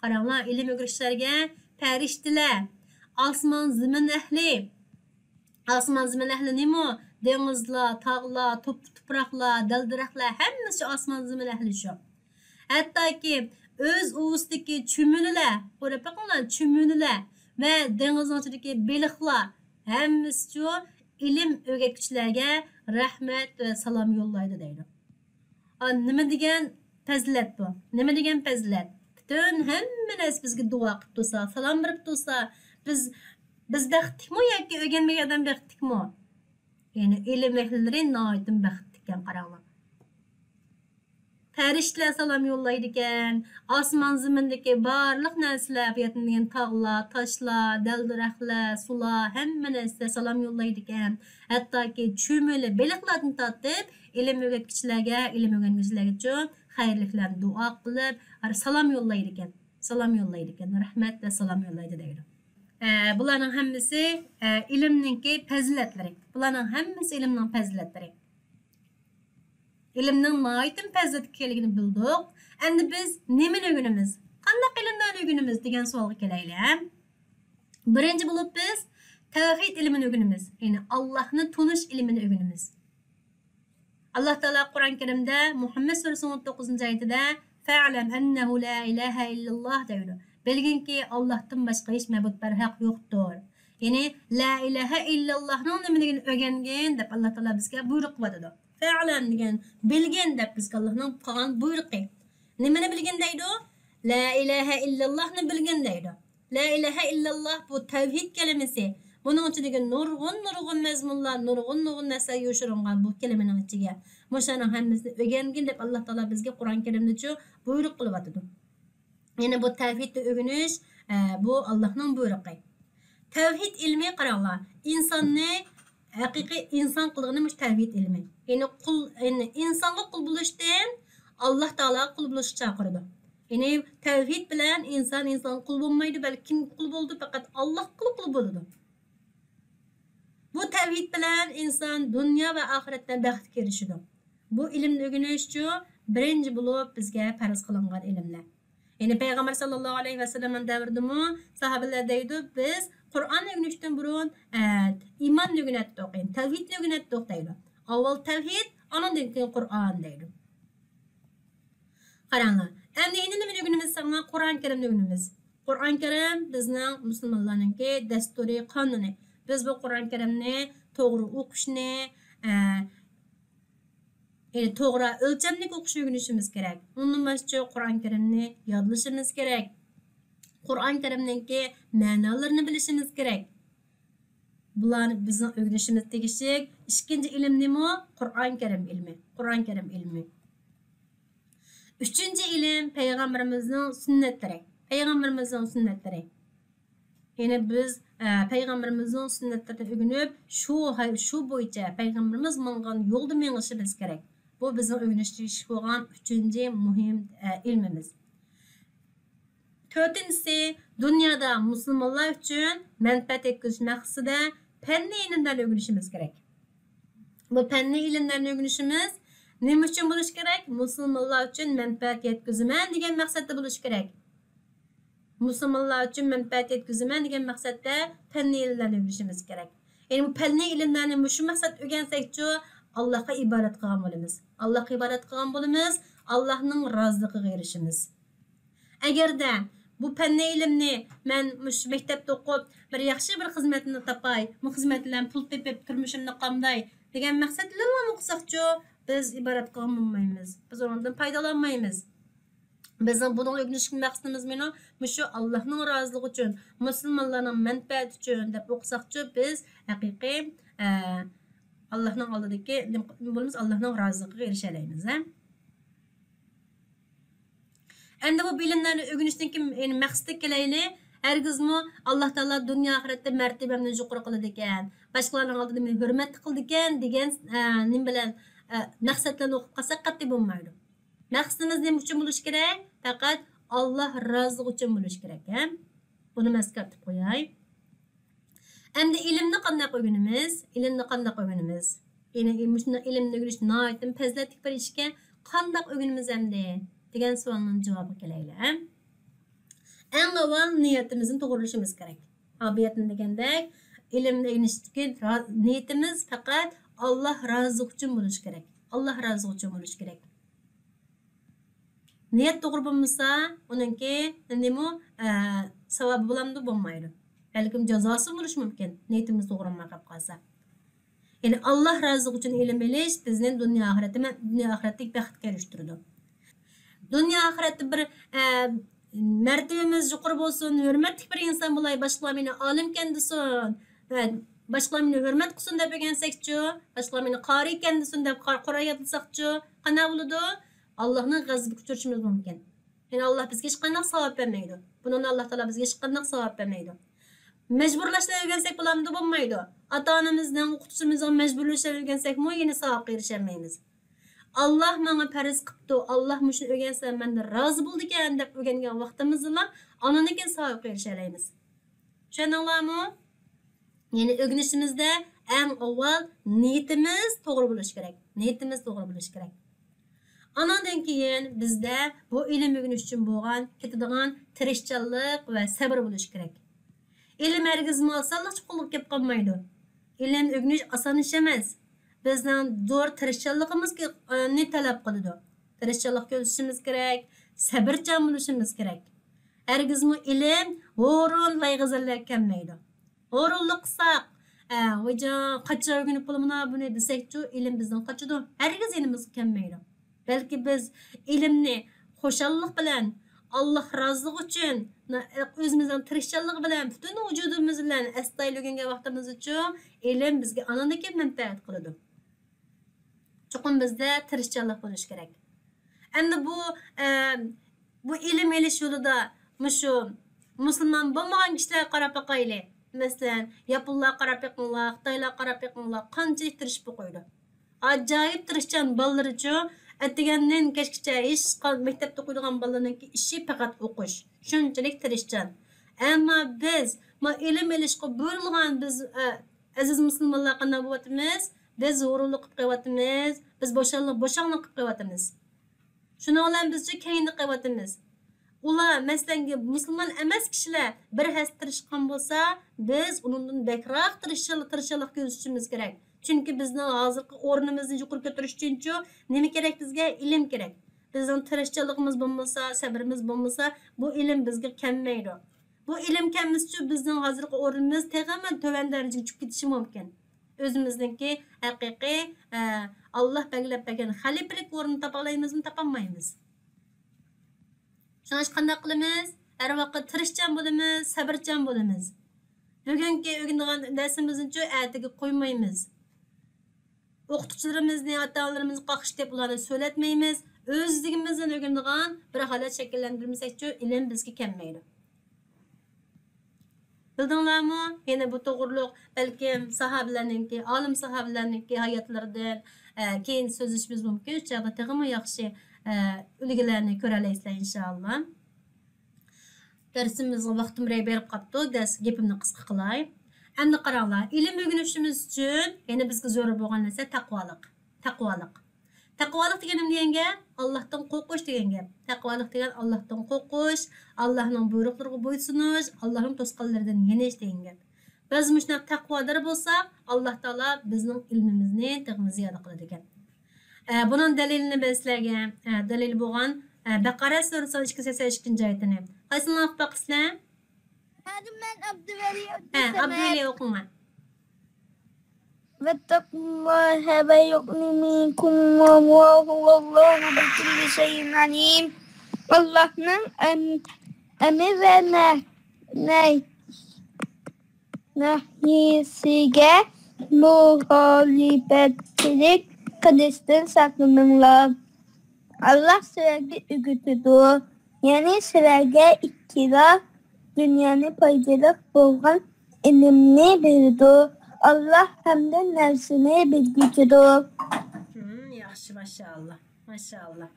قاراڭلار، ئىلىم ئۆگىنىشلەرگە پەرىشتىلەر، ئاسمان، زېمىن ئەھلى. ئاسمان، زېمىن ئەھلى نېمە؟ دېڭىزلار، تاغلار، توپا تۇپراقلار، دەل-دەرەخلەر، ھەممىسى شۇ ئاسمان، زېمىن ئەھلى شۇ. ھەتتاكى ئۆز ئۇۋىسىدىكى چۈمۈلىلەر، قاراپ بېقىڭلار، چۈمۈلىلەر ۋە دېڭىزنىڭ ئىچىدىكى بېلىقلار، ھەممىسى شۇ ئىلىم ئۆگەتكۈچىلەرگە رەھمەت ۋە سالام يوللايدۇ دەيدۇ. ئا، نېمە دېگەن پەزىلەت بۇ؟ نېمە دېگەن پەزىلەت؟ پۈتۈن ھەممە نەرسە بىزگە دۇئا قىلىپ تۇرسا، سالام بېرىپ تۇرسا، بىز، بىز بەختلىكمۇ ياكى ئۆگەنمىگەن ئادەم بەختلىكمۇ؟ يەنى ئىلىم ئەھلىلىرى ناھايىتى بەختلىككەن، قاراڭلار. پەرىشتىلەر سالام يوللايدىكەن، ئاسمان زېمىندىكى بارلىق نەرسىلەر، بۇ يەردىن دېگەن تاغلار، تاشلار، دەل-دەرەخلەر، سۇلار، ھەممە نەرسىلەر سالام يوللايدىكەن. ھەتتاكى چۈمۈلە بېلىقلاردىن تارتىپ، ئىلىم ئۆگەتكۈچىلەرگە، ئىلىم ئۆگەنگۈچىلەرگىچۇ خەيرلىكلەرنى دۇئا قىلىپ، سالام يوللايدىكەن. سالام يوللايدىكەن. رەھمەت ۋە سالام يوللايدۇ دەيدۇ. ئە، بۇلارنىڭ ھەممىسى، ئە، ئىلىمنىڭكى پەزىلەتلىرى. بۇلارنىڭ ھەممىسى ئىلىمنىڭ پەزىلەتلىرى. ئىلىمنىڭ ناھايىتى پەزىلەتكە ئىكەنلىكىنى بىلدۇق. ئەمدى بىز نېمىنى ئۆگىنىمىز؟ قانداق ئىلىملەرنى ئۆگىنىمىز دېگەن سوئالغا كېلەيلى. بىرىنچى بولۇپ بىز تەۋھىد ئىلمىنى ئۆگىنىمىز. يەنى ئاللاھنى تونۇش ئىلمىنى ئۆگىنىمىز. ئاللاھ تائالا قۇرئان كەرىمدە مۇھەممەد سۈرىسىنىڭ ئون توققۇزىنچى ئايىتىدە فەئلەم ئەننەھۇ لا ئىلاھە ئىللاللاھ دەيدۇ. بىلگىنكى، ئاللاھتىن باشقا ھېچ مەبۇد بەرھەق يوقتۇر. يەنى، لا ئىلاھە ئىللاللاھنىڭ نېمىلىكىنى ئۆگەنگىن دەپ ئاللاھ تائالا بىزگە بۇيرۇق قىلىۋاتىدۇ. فەئلەم دېگەن، بىلگىن دەپ بىزگە ئاللاھنىڭ قىلغان بۇيرۇقى. نېمىنى بىلگىن دەيدۇ؟ لا ئىلاھە ئىللاللاھنى بىلگىن دەيدۇ. لا ئىلاھە ئىللاللاھ بۇ تەۋھىد كەلىمىسى. بۇنىڭ ئىچىدىكى نۇرغۇن، نۇرغۇن مەزمۇنلار، نۇرغۇن، نۇرغۇن نەرسىلەر يوشۇرۇنغان بۇ كەلىمىنىڭ ئىچىگە. مۇشۇلارنىڭ ھەممىسىنى ئۆگەنگىن دەپ ئاللاھ تائالا بىزگە قۇرئان كەرىمدىچۇ بۇيرۇق قىلىۋاتىدۇ. يەنى بۇ تەۋھىدنى ئۆگىنىش، ئە، بۇ ئاللاھنىڭ بۇيرۇقى. تەۋھىد ئىلمى قاراڭلار، ئىنساننى ھەقىقىي ئىنسان قىلىدىغىنى مۇشۇ تەۋھىد ئىلمى. يەنى قۇل، يەنى ئىنسانغا قۇل بولۇشتىن ئاللاھ تائالاغا قۇل بولۇشقا چاقىرىدۇ. يەنى تەۋھىد بىلەن ئىنسان ئىنسانغا قۇل بولمايدۇ، بەلكى كىمگە قۇل بولىدۇ؟ پەقەت ئاللاھقىلا قۇل بولىدۇ. بۇ تەۋھىد بىلەن ئىنسان دۇنيا ۋە ئاخىرەتتە بەختكە ئېرىشىدۇ. بۇ ئىلىمنى ئۆگىنىشچۇ بىرىنچى بولۇپ بىزگە پەرز قىلىنغان ئىلىملەر. يەنى پەيغەمبەر ساللاللاھۇ ئەلەيھى ۋەسەللەمنىڭ دەۋرىدىمۇ ساھابىلەر دەيدۇ، بىز قۇرئاننى ئۆگىنىشتىن بۇرۇن، ئە، ئىماننى ئۆگىنەتتۇق، يەنى تەۋھىدنى ئۆگىنەتتۇق دەيدۇ. ئاۋۋال تەۋھىد، ئانىڭدىن كېيىن قۇرئان دەيدۇ. قاراڭلار، ئەمدى يەنە نېمىنى ئۆگىنىمىز دېسەڭلار؟ قۇرئان كەرىمنى ئۆگىنىمىز. قۇرئان كەرىم بىزنىڭ مۇسۇلمانلارنىڭكى دەستۇرى قانۇنى. بىز بۇ قۇرئان كەرىمنى توغرا ئوقۇشنى، ئە، يەنى توغرا ئۆلچەملىك ئوقۇشنى ئۆگىنىشىمىز كېرەك. ئۇندىن باشقا قۇرئان كەرىمنى يادلىشىمىز كېرەك. قۇرئان كەرىمنىڭكى مەنالىرىنى بىلىشىمىز كېرەك. بۇلار بىزنىڭ ئۆگىنىشىمىز تېگىشلىك ئىككىنچى ئىلىم نېمە؟ قۇرئان كەرىم ئىلمى. قۇرئان كەرىم ئىلمى. ئۈچىنچى ئىلىم پەيغەمبىرىمىزنىڭ سۈننەتلىرى. پەيغەمبىرىمىزنىڭ سۈننەتلىرى. يەنى بىز، ئە، پەيغەمبىرىمىزنىڭ سۈننەتلىرىنى ئۆگىنىپ، شۇ ھەي-، شۇ بويىچە پەيغەمبىرىمىز ماڭغان يولدا مېڭىشىمىز كېرەك. بۇ بىزنىڭ ئۆگىنىشكە تېگىشلىك بولغان ئۈچىنچى مۇھىم، ئە، ئىلمىمىز. تۆتىنچىسى، دۇنيادا مۇسۇلمانلار ئۈچۈن مەنپەئەت يەتكۈزۈش مەقسىتىدە پەننىي ئىلىملەرنى ئۆگىنىشىمىز كېرەك. بۇ پەننىي ئىلىملەرنى ئۆگىنىشىمىز نېمە ئۈچۈن بولۇشى كېرەك؟ مۇسۇلمانلار ئۈچۈن مەنپەئەت يەتكۈزىمەن دېگەن مەقسەتتە بولۇشى كېرەك. مۇسۇلمانلار ئۈچۈن مەنپەئەت يەتكۈزىمەن دېگەن مەقسەتتە پەننىي ئىلىملەرنى ئۆگىنىشىمىز كېرەك. يەنى بۇ پەننىي ئىلىملەرنى مۇشۇ مەقسەتتە ئۆگەنسەكچۇ، ئاللاھقا ئىبادەت قىلغان بولىمىز. ئاللاھقا ئىبادەت قىلغان بولىمىز، ئاللاھنىڭ رازىلىقىغا ئېرىشىمىز. ئەگەردە بۇ پەننىي ئىلىمنى مەن مۇشۇ مەكتەپتە ئوقۇپ، بىر ياخشى بىر خىزمەتنى تاپاي، بۇ خىزمەت بىلەن پۇل تېپىپ، تۇرمۇشۇمنى قامداي دېگەن مەقسەت بىلەنلا ئوقۇساقچۇ، بىز ئىبادەت قىلغان بولمايمىز. بىز ئۇنىڭدىن پايدىلانمايمىز. بىزنىڭ بۇنىڭ ئۆگىنىشكە مەقسىتىمىز مېنىڭ مۇشۇ ئاللاھنىڭ رازىلىقى ئۈچۈن، مۇسۇلمانلارنىڭ مەنپەئەتى ئۈچۈن دەپ ئوقۇساقچۇ، بىز ھەقىقىي، ئە، ئاللاھنىڭ ئالدىدىكى نېمە بولىمىز؟ ئاللاھنىڭ رازىلىقىغا ئېرىشەلەيمىز، ھە؟ ئەمدى بۇ بىلىملەرنى ئۆگىنىشتىن كېيىن، يەنى مەقسىتىگە كېلەيلى، ھەرگىزمۇ ئاللاھ تائالا دۇنيا ئاخىرەتتە مەرتىۋەمنى يۇقىرى قىلىدىكەن، باشقىلارنىڭ ئالدىدا مېنى ھۆرمەتلىك قىلىدىكەن دېگەن، ئە، نېمە بىلەن، ئە، مەقسەت بىلەن ئوقۇپ قالساق قەتئىي بولمايدۇ. مەقسىتىمىز نېمە ئۈچۈن بولۇشى كېرەك؟ پەقەت ئاللاھ رازىلىقى ئۈچۈن بولۇشى كېرەك، ھە؟ بۇنى ئەسكەرتىپ قوياي. ئەمدى ئىلىمنى قانداق ئۆگىنىمىز؟ ئىلىمنى قانداق ئۆگىنىمىز؟ يەنى مۇشۇنداق ئىلىمنى ئۆگىنىش ناھايىتى پەزىلەتلىك بىر ئىشكەن، قانداق ئۆگىنىمىز ئەمدى؟ دېگەن سوئالنىڭ جاۋابىغا كېلەيلى. ئەڭ ئاۋۋال نىيىتىمىزنى توغرىلىشىمىز كېرەك. ئابىيەتنى دېگەندەك، ئىلىمنى ئۆگىنىشتىكى را-، نىيىتىمىز پەقەت ئاللاھ رازىلىقى ئۈچۈن بولۇشى كېرەك. ئاللاھ رازىلىقى ئۈچۈن بولۇشى كېرەك. نىيەت توغرا بولمىسا، ئۇنىڭكى نېمە، ئە، ساۋابى بولامدۇ؟ بولمايدۇ. بەلكىم جازاسى بولۇشى مۇمكىن، نىيىتىمىز توغرا بولماي قېلىپ قالسا. يەنى ئاللاھ رازىلىقى ئۈچۈن ئىلىم ئېلىش بىزنى دۇنيا ئاخىرەتتە، دۇنيا ئاخىرەتتىكى بەختكە ئېرىشتۈرىدۇ. دۇنيا ئاخىرەتتە بىر، ئە، مەرتىۋىمىز يۇقىرى بولسۇن، ھۆرمەتلىك بىر ئىنسان بولاي، باشقىلار مېنى ئالىمكەن دېسۇن، ۋە باشقىلار مېنى ھۆرمەت قىلسۇن دەپ ئۆگەنسەكچۇ، باشقىلار مېنى قارىيكەن دېسۇن دەپ قار-، قۇرئان يادلىساقچۇ، قانداق بولىدۇ؟ ئاللانىڭ غەزىپىگە ئۇچرىشىمىز مۇمكىن. يەنى ئاللا بىزگە ھېچقانداق ساۋاب بەرمەيدۇ. بۇنىڭدا ئاللا تائالا بىزگە ھېچقانداق ساۋاب بەرمەيدۇ. مەجبۇرلاشلا ئۆگەنسەك بولامدۇ؟ بولمايدۇ. ئاتا-ئانىمىزنىڭ، ئوقۇتقۇچىمىزنىڭ مەجبۇرلىشىدا ئۆگەنسەكمۇ يەنە ساۋابقا ئېرىشەلمەيمىز. ئاللا ماڭا پەرز قىپتۇ، ئاللا مۇشۇنى ئۆگەنسە مەندىن رازى بولىدىكەن دەپ ئۆگەنگەن ۋاقتىمىزدىلا ئاندىن كېيىن ساۋابقا ئېرىشەلەيمىز. چۈشەندىڭلارمۇ؟ يەنى ئۆگىنىشىمىزدە ئەڭ ئاۋۋال نىيىتىمىز توغرا بولۇشى كېرەك. نىيىتىمىز توغرا بولۇشى كېرەك. ئاناندىن كېيىن بىزدە بۇ ئىلىم ئۆگىنىش ئۈچۈن بولغان، كېتىدىغان تىرىشچانلىق ۋە سەبرى بولۇشى كېرەك. ئىلىم ھەرگىزمۇ ئاسانلىقچە قولغا كېلىپ قالمايدۇ. ئىلىم ئۆگىنىش ئاسان ئىش ئەمەس. بىزنىڭ زور تىرىشچانلىقىمىزنى تەلەپ قىلىدۇ. تىرىشچانلىق كۆرسىتىشىمىز كېرەك، سەبرچان بولۇشىمىز كېرەك. ھەرگىزمۇ ئىلىم ھۇرۇن لايغەزەللەر كەلمەيدۇ. ھۇرۇنلۇق قىلساق، ئە، ۋايجان، قاچان ئۆگىنىپ بولىمىنا بۇنى دېسەكچۇ، ئىلىم بىزدىن قاچىدۇ. ھەرگىز يېنىمىزغا كەلمەيدۇ. بەلكى بىز ئىلىمنى خۇشاللىق بىلەن، ئاللا رازىلىقى ئۈچۈن، ئۆزىمىزنىڭ تىرىشچانلىقى بىلەن، پۈتۈن ۋۇجۇدىمىز بىلەن ئەستايىدىل ئۆگەنگەن ۋاقتىمىزدىچۇ، ئىلىم بىزگە ئانىڭدىن كېيىن مەنپەئەت قىلىدۇ. چوقۇم بىزدە تىرىشچانلىق بولۇشى كېرەك. ئەمدى بۇ، ئە، بۇ ئىلىم ئېلىش يولىدا مۇشۇ مۇسۇلمان بولمىغان كىشىلەرگە قاراپ باقايلى. مەسىلەن، ياپونلارغا قاراپ بېقىڭلار، خىتايلارغا قاراپ بېقىڭلار، قانچىلىك تىرىشىپ ئوقۇيدۇ. ئاجايىپ تىرىشچان بالىلىرىچۇ، ئەتىگەندىن كەچكىچە ھېچ قا-، مەكتەپتە ئوقۇيدىغان بالىلارنىڭكى ئىشى پەقەت ئوقۇش. شۇنچىلىك تىرىشچان. ئەمما بىز، ما، ئىلىم ئېلىشقا بۇيرۇلغان بىز، ئە، ئەزىز مۇسۇلمانلار قانداق بولۇۋاتىمىز؟ بىز ھۇرۇنلۇق قىلىپ قېلىۋاتىمىز. بىز بوشاڭلىق، بوشاڭلىق قىلىپ قېلىۋاتىمىز. شۇنىڭ بىلەن بىزچۇ كەينىدە قېلىۋاتىمىز. ئۇلار، مەسىلەن، مۇسۇلمان ئەمەس كىشىلەر بىر ھەسسە تىرىشقان بولسا، بىز ئۇنىڭدىن بەكرەك تىرىشچانلىق، تىرىشچانلىق كۆرسىتىشىمىز كېرەك. چۈنكى بىزنىڭ ھازىرقى ئورنىمىزنى يۇقىرى كۆتۈرۈش ئۈچۈنچۇ نېمە كېرەك بىزگە؟ ئىلىم كېرەك. بىزنىڭ تىرىشچانلىقىمىز بولمىسا، سەبرىمىز بولمىسا، بۇ ئىلىم بىزگە كەلمەيدۇ. بۇ ئىلىم كەلمىسىچۇ، بىزنىڭ ھازىرقى ئورنىمىز تېخىمۇ تۆۋەن دەرىجىگە چۈشۈپ كېتىشى مۇمكىن. ئۆزىمىزنىڭكى ھەقىقىي، ئە، ئاللا بەلگىلەپ بەرگەن خەلىپىلىك ئورنىنى تاپالايمىزمۇ، تاپالمايمىز. شۇڭا قانداق قىلىمىز؟ ھەر ۋاقىت تىرىشچان بولىمىز، سەبرچان بولىمىز. بۈگۈنكى ئۆگىنىدىغان دەرسىمىزنىچۇ ئەتىگە قويمايمىز. ئوقۇتقۇچىلىرىمىزنى، ئاتا-ئانىلىرىمىزنى قاقشىتىپ، ئۇلارنى سۆلەتمەيمىز. ئۆزلۈكىمىزدىن ئۆگىنىدىغان بىر ھالەت شەكىللەندۈرمىسەكچۇ، ئىلىم بىزگە كەلمەيدۇ. بىلدىڭلارمۇ؟ يەنە بۇ توغرۇلۇق بەلكىم ساھابىلەرنىڭكى، ئالىم ساھابىلەرنىڭكى ھاياتلىرىدىن، ئە، كېيىن سۆزلىشىمىز مۇمكىن. شۇ چاغدا تېخىمۇ ياخشى، ئە، ئۈلگىلەرنى كۆرەلەيسىلەر، ئىنشائاللا. دەرسىمىزغا ۋاقتىم بىرەي بېرىپ قاپتۇ. دەرس گېپىمنى قىسقا قىلاي. ئەمدى قاراڭلار، ئىلىم ئۆگىنىشىمىز ئۈچۈن يەنە بىزگە زۆرۈر بولغان نەرسە تەقۋالىق. تەقۋالىق. تەقۋالىق دېگەن نېمە دېگەن گەپ؟ ئاللاھتىن قورقۇش دېگەن گەپ. تەقۋالىق دېگەن ئاللاھتىن قورقۇش، ئاللاھنىڭ بۇيرۇقلىرىغا بويسۇنۇش، ئاللاھنىڭ توسقانلىرىدىن يېنىش دېگەن گەپ. بىز مۇشۇنداق تەقۋادار بولساق، ئاللاھ تائالا بىزنىڭ ئىلمىمىزنى تېخىمۇ زىيادە قىلىدىكەن. ئە، بۇنىڭ دەلىلىنى مەن سىلەرگە، ئە، دەلىل بولغان، ئە، بەقەرە سۈرىسىنىڭ ئىككى يۈز سەكسەن ئىككىنچى ئايىتىنى. قايسىنى ئوقۇپ باقىسىلەر؟ ھازىر مەن ئابدۇۋەلى ھە، ئابدۇۋەلى ئوقۇڭلار. واتقوا الله ويعلمكم الله والله بكل شيء عليم. ئاللاھنىڭ ئەم-، ئەمر ۋە نەھ-، نەھ-، نەھيىسىگە مۇخالىپەتچىلىك قىلىشتىن ساقلىنىڭلار. ئاللاھ سىلەرگە ئۆگىتىدۇ، يەنى سىلەرگە ئىككىلا دۇنيانى پايدىلىق بولغان ئىلىمنى بېرىدۇ. ئاللاھ ھەمدە نەرسىنى بىلگۈچىدۇر. ھىم، ياخشى، ماشائاللاھ، ماشائاللاھ.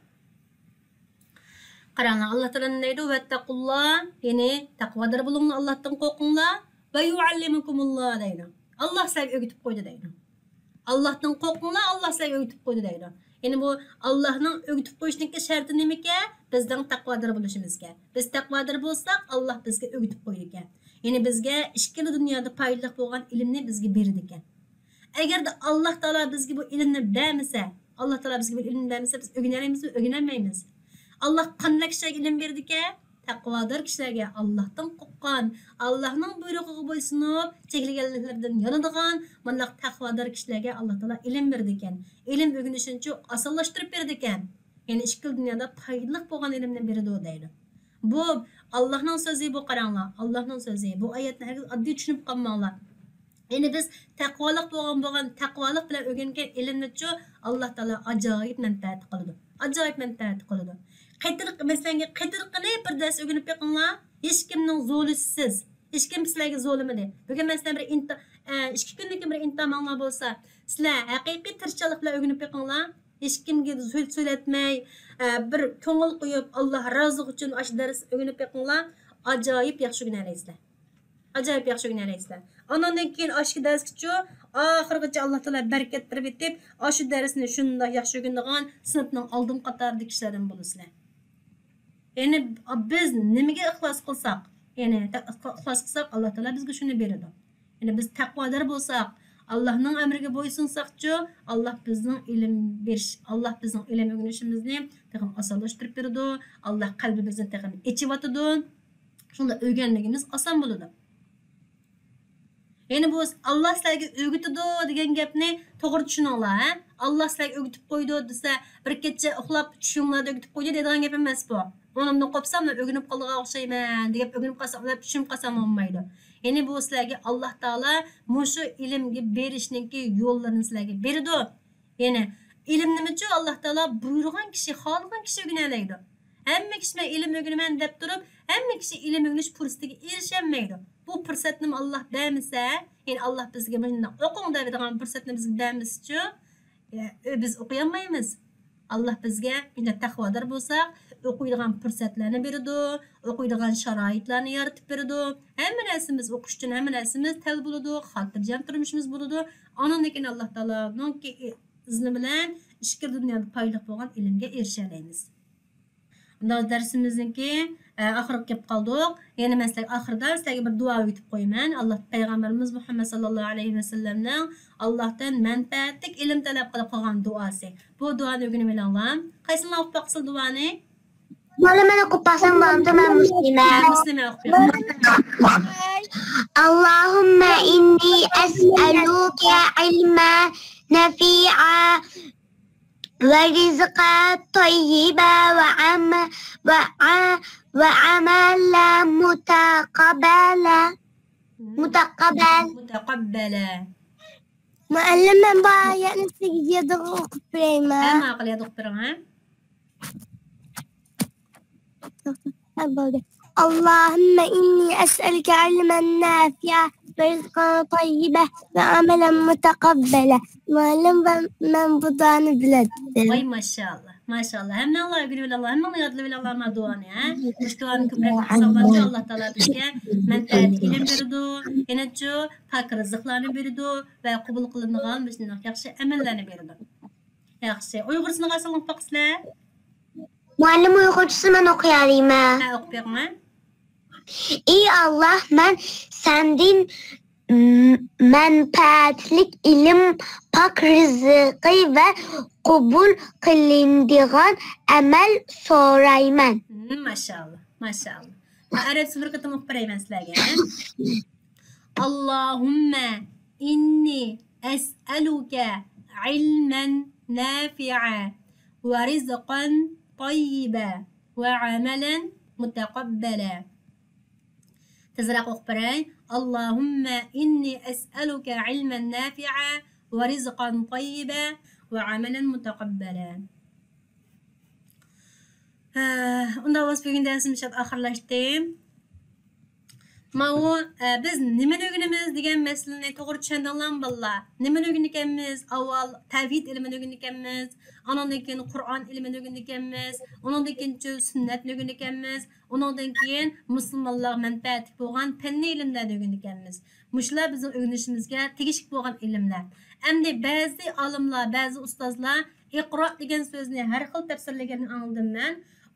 قاراڭلار، ئاللاھ تائالا نېمە دەيدۇ؟ ۋەتتەقۇللاھ، يەنى تەقۋادار بولۇڭلار، ئاللاھتىن قورقۇڭلار. ۋە يۇئەللىمۇكۇمۇللاھ دەيدۇ. ئاللاھ سىلەرگە ئۆگىتىپ قويدى دەيدۇ. ئاللاھتىن قورقۇڭلار، ئاللاھ سىلەرگە ئۆگىتىپ قويدى دەيدۇ. يەنى بۇ ئاللاھنىڭ ئۆگىتىپ قويۇشىنىڭكى شەرتى نېمىكەن؟ بىزنىڭ تەقۋادار بولۇشىمىزكەن. بىز تەقۋادار بولساق، ئاللاھ بىزگە ئۆگىتىپ قويىدىكەن. يەنى بىزگە ئىككىلا دۇنيادا پايدىلىق بولغان ئىلىمنى بىزگە بېرىدىكەن. ئەگەردە ئاللاھ تائالا بىزگە بۇ ئىلىمنى بەرمىسە، ئاللاھ تائالا بىزگە بۇ ئىلىمنى بەرمىسە، بىز ئۆگىنەلەيمىزمۇ؟ ئۆگىنەلمەيمىز. ئاللاھ قانداق كىشىلەرگە ئىلىم بېرىدىكەن؟ تەقۋادار كىشىلەرگە، ئاللاھتىن قورققان، ئاللاھنىڭ بۇيرۇقىغا بويسۇنۇپ، چەكلىگەنلىكلىرىدىن يانىدىغان، مۇنداق تەقۋادار كىشىلەرگە ئاللاھ تائالا ئىلىم بېرىدىكەن. ئىلىم ئۆگىنىشىنىچۇ ئاسانلاشتۇرۇپ بېرىدىكەن. يەنى ئىككىلا دۇنيادا پايدىلىق بولغان ئىلىمنى بېرىدۇ دەيدۇ. بۇ ئاللاھنىڭ سۆزى، بۇ قاراڭلار، ئاللاھنىڭ سۆزى. بۇ ئايەتنى ھەرگىز ئاددىي چۈشىنىپ قالماڭلار. يەنى بىز تەقۋالىق بولغان، بولغان، تەقۋالىق بىلەن ئۆگەنگەن ئىلىمنىچۇ ئاللاھ تائالا ئاجايىپ مەنپەئەت قىلىدۇ. ئاجايىپ مەنپەئەت قىلىدۇ. قېتىرقى، مەسىلەن، قېتىرقىنى بىر دەرس ئۆگىنىپ بېقىڭلار. ھېچكىمنىڭ زولىسىز. ھېچكىم سىلەرگە زولىمىدى. بۈگۈن مەن سىلەر بىر ئىمتا-، ئە، ئىككى كۈندىن كېيىن بىر ئىمتىھان ماڭىلا بولسا، سىلەر ھەقىقىي تىرىشچانلىق بىلەن ئۆگىنىپ بېقىڭلار. ھېچكىمگە سۆز سۆزلەتمەي، ئە، بىر كۆڭۈل قويۇپ، ئاللاھ رازىلىقى ئۈچۈن ئاشۇ دەرس ئۆگىنىپ بېقىڭلار. ئاجايىپ ياخشى ئۆگىنەلەيسىلەر. ئاجايىپ ياخشى ئۆگىنەلەيسىلەر. ئانىڭدىن كېيىن ئاشۇ دەرسكىچۇ ئاخىرغىچە ئاللاھ تائالا بەرىكەت بېرىپ ئېتىپ، ئاشۇ دەرسنى شۇنداق ياخشى ئۆگىنىدىغان، سىنىپنىڭ ئالدىنقى قاتارىدىكى كىشىلەردىن بولىسىلەر. يەنى بىز نېمىگە ئىخلاس قىلساق، يەنى ئىخلاس قىلساق، ئاللاھ تائالا بىزگە شۇنى بېرىدۇ. يەنى بىز تەقۋادار بولساق، ئاللاھنىڭ ئەمرىگە بويسۇنساقچۇ، ئاللاھ بىزنىڭ ئىلىم بېرىش، ئاللاھ بىزنىڭ ئىلىم ئۆگىنىشىمىزنى تېخىمۇ ئاسانلاشتۇرۇپ بېرىدۇ. ئاللاھ قەلبىمىزنى تېخىمۇ ئېچىۋاتىدۇ. شۇنداق ئۆگەنمىكىمىز ئاسان بولىدۇ. يەنى بۇ «ئاللاھ سىلەرگە ئۆگىتىدۇ» دېگەن گەپنى توغرا چۈشىنىڭلار، ھە؟ «ئاللاھ سىلەرگە ئۆگىتىپ قويىدۇ» دېسە، «بىر كېچە ئۇخلاپ چۈشۈڭلاردا ئۆگىتىپ قويدى» دەيدىغان گەپ ئەمەس بۇ. «ئۇنىمدىن قوپسام، مەن ئۆگىنىپ قالىدىغان ئوخشايمەن» دېگەن، ئۆگىنىپ قالسام، ئۇلار چۈشىنىپ قالسام بولمايدۇ. يەنى بۇ سىلەرگە ئاللاھ تائالا مۇشۇ ئىلىمگە بېرىشنىڭكى يوللىرىنى سىلەرگە بېرىدۇ. يەنى ئىلىمنىمۇچۇ ئاللاھ تائالا بۇيرۇغان كىشى، خالىغان كىشى ئۆگىنەلەيدۇ. ھەممە كىشى «مەن ئىلىم ئۆگىنىمەن» دەپ تۇرۇپ، ھەممە كىشى ئىلىم ئۆگىنىش پۇرسىتىگە ئېرىشەلمەيدۇ. بۇ پۇرسەتنىمۇ ئاللاھ بەرمىسە، يەنى ئاللاھ بىزگە مۇنداق «ئوقۇڭ» دەۋېتىدىغان پۇرسەتنى بىزگە بەرمىسىچۇ، ئە، بىز ئوقۇيالمايمىز. ئاللاھ بىزگە مۇنداق تەقۋادار بولساق، ئوقۇيدىغان پۇرسەتلەرنى بېرىدۇ، ئوقۇيدىغان شارائىتلارنى يارىتىپ بېرىدۇ. ھەممە نەرسىمىز، ئوقۇش ئۈچۈن ھەممە نەرسىمىز تەل بولىدۇ، خاتىرجەم تۇرمۇشىمىز بولىدۇ. ئانىڭدىن كېيىن ئاللاھ تائالانىڭكى ئىزنى بىلەن ئىچكىرى دۇنيادا پايدىلىق بولغان ئىلىمگە ئېرىشەلەيمىز. ئۇنداق دەرسىمىزنىڭكى، ئە، ئاخىرىغا كېلىپ قالدۇق. يەنە مەن سىلەرگە ئاخىرىدا سىلەرگە بىر دۇئا ئۆگىتىپ قويىمەن. ئاللاھ، پەيغەمبىرىمىز مۇھەممەد ساللاللاھۇ ئەلەيھى ۋەسەللەمنىڭ ئاللاھتىن مەنپەئەتلىك ئىلىم تەلەپ قىلىپ قىلغان دۇئاسى. بۇ دۇئانى ئۆگىنىۋېلىڭلار. قايسىڭلار ئوقۇپ باققىسىلەر دۇئانى؟ مانا مەن ئوقۇپ باقسام بولامدۇ؟ مەن مۇسلىمە. مۇسلىمە ئوقۇپ بېرىڭ. اللهم إني أسألك علما نافعا ورزقا طيبا وعم-، وع-، وعملا متقبلا. متقبل. مۇتەقەببەلە. مۇئەللىم، مەن بۇ ئايەتنى سىزگە يادىغا ئوقۇپ بېرەيمەن. ھە، ماقۇل، يادىغا ئوقۇپ بېرىڭ، ھە. ھە، بولدى. اللهم إني أسألك علما نافعا ورزقا طيبا وعملا متقبلا. مۇئەللىم، مەن، مەن بۇ دۇئانى بىلەتتىم. ۋاي، ماشائاللا، ماشائاللا. ھەممىڭلار ئۆگىنىۋېلىڭلار، ھەممىڭلار يادلىۋېلىڭلار ما دۇئانى، ھە؟ مۇشۇ دۇئانى كۆپرەك ئوقۇساڭلارچۇ، ئاللا تائالا بىزگە مەنپەئەتلىك ئىلىم بېرىدۇ، يەنىچۇ پاك رىزىقلارنى بېرىدۇ ۋە قوبۇل قىلىنىدىغان مۇشۇنداق ياخشى ئەمەللەرنى بېرىدۇ. ياخشى. ئۇيغۇرچىسىنى قايسىڭلار ئوقۇپ باقىسىلەر؟ مۇئەللىم، ئۇيغۇرچىسىنى مەن ئوقۇيالايمەن. ھە، ئوقۇپ بېقىڭە. ئى ئاللاھ، مەن سەندىن، م-، مەنپەئەتلىك ئىلىم، پاك رىزقى ۋە قوبۇل قىلىنىدىغان ئەمەل سورايمەن. ھىم، ماشائاللا، ماشائاللا. ئەرەبچە بىر قېتىم ئوقۇپ بېرەيمەن سىلەرگە. اللهم إني أسألك علما نافعا ورزقا طيبا وعملا متقبلا. تېزرەك ئوقۇپ بېرەي. اللهم إني أسألك علما نافعا ورزقا طيبا وعملا متقبلا. ھە، ئۇنداق بولسا بۈگۈن دەرسىمىز شۇ يەردە ئاخىرلاشتى. ماۋۇ، ئە، بىز نېمىنى ئۆگىنىمىز دېگەن مەسىلىنى توغرا چۈشەندىڭلارمۇ بالىلار؟ نېمىنى ئۆگىنىدىكەنمىز؟ ئاۋۋال تەۋھىد ئىلمىنى ئۆگىنىدىكەنمىز، ئانىڭدىن كېيىن قۇرئان ئىلمىنى ئۆگىنىدىكەنمىز، ئۇنىڭدىن كېيىن سۈننەتنى ئۆگىنىدىكەنمىز، ئۇنىڭدىن كېيىن مۇسۇلمانلارغا مەنپەئەتلىك بولغان پەننىي ئىلىملەرنى ئۆگىنىدىكەنمىز. مۇشۇلار بىزنىڭ ئۆگىنىشىمىزگە تېگىشلىك بولغان ئىلىملەر. ئەمدى بەزى ئالىملار، بەزى ئۇستازلار «ئىقرا» دېگەن سۆزنى ھەر خىل تەپسىرلىگەننى ئاڭلىدىم مەن.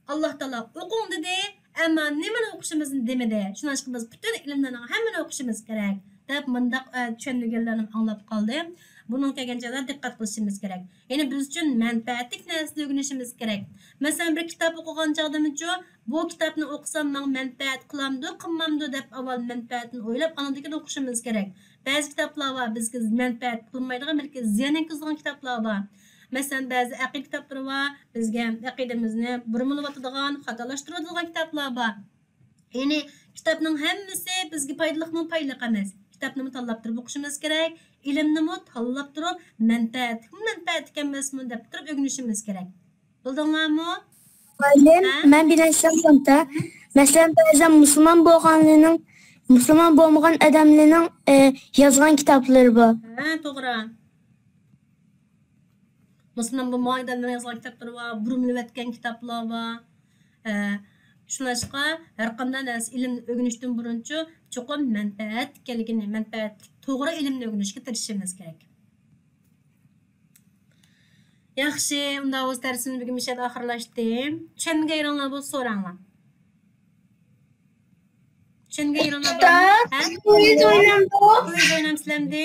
ئاللا تائالا «ئوقۇڭ» دېدى، ئەمما نېمىنى ئوقۇشىمىزنى دېمىدى. شۇنىڭ ئۈچۈن بىز پۈتۈن ئىلىملەرنىڭ ھەممىنى ئوقۇشىمىز كېرەك، دەپ مۇنداق، ئە، چۈشەندۈرگەنلەرنىمۇ ئاڭلاپ قالدىم. بۇنىڭغا كەلگەن چاغدا دىققەت قىلىشىمىز كېرەك. يەنى بىز ئۈچۈن مەنپەئەتلىك نەرسىنى ئۆگىنىشىمىز كېرەك. مەسىلەن، بىر كىتاب ئوقۇغان چاغدىمۇچۇ، بۇ كىتابنى ئوقۇسام ماڭا مەنپەئەت قىلامدۇ، قىلمامدۇ دەپ ئاۋۋال مەنپەئەتىنى ئويلاپ، ئاندىن كېيىن ئوقۇشىمىز كېرەك. بەزى كىتابلار بار، بىزگە مەنپەئەت قىلمايدىغان، بەلكى زىيان يەتكۈزىدىغان كىتابلار بار. مەسىلەن، بەزى ئەقىدە كىتابلىرى بار، بىزگە ئەقىدىمىزنى بۇرمىلىۋاتىدىغان، خاتالاشتۇرىدىغان كىتابلار بار. يەنى كىتابنىڭ ھەممىسى بىزگە پايدىلىقمۇ، پايدىلىق ئەمەس. كىتابنىمۇ تاللاپ تۇرۇپ ئوقۇشىمىز كېرەك. ئىلىمنىمۇ تاللاپ تۇرۇپ، مەنپەئەتلىكمۇ، مەنپەئەتلىك ئەمەسمۇ دەپ تۇرۇپ ئۆگىنىشىمىز كېرەك. بىلدىڭلارمۇ؟ مۇئەللىم، ھە؟ مەن بىر نەرسە سورىسام. مەسىلەن، بەزەن مۇسۇلمان بولغانلىرىنىڭ، مۇسۇلمان بولمىغان ئادەملەرنىڭ، ئە، يازغان كىتابلىرى بار. ھە، توغرا. مۇسۇلمان بولمىغان ئادەملەرنىڭ يازغان كىتابلىرى بار، بۇرمىلىۋەتكەن كىتابلار بار. ئە، شۇڭلاشقا ھەر قانداق نەرسە ئىلىمنى ئۆگىنىشتىن بۇرۇنچۇ چوقۇم مەنپەئەت كەلگىنى، مەنپەئەتلىك، توغرا ئىلىمنى ئۆگىنىشكە تىرىشىشىمىز كېرەك. ياخشى، ئۇنداق بولسا دەرسىمىز بۈگۈن مۇشۇ يەردە ئاخىرلاشتى. چۈشەنمىگەن يېرىڭلار بولسا سوراڭلار. چۈشەنمىگەن يېرىڭلار بارمۇ؟ ھە؟ كويز ئوينامدۇ؟ كويز ئوينامسىلەمدى؟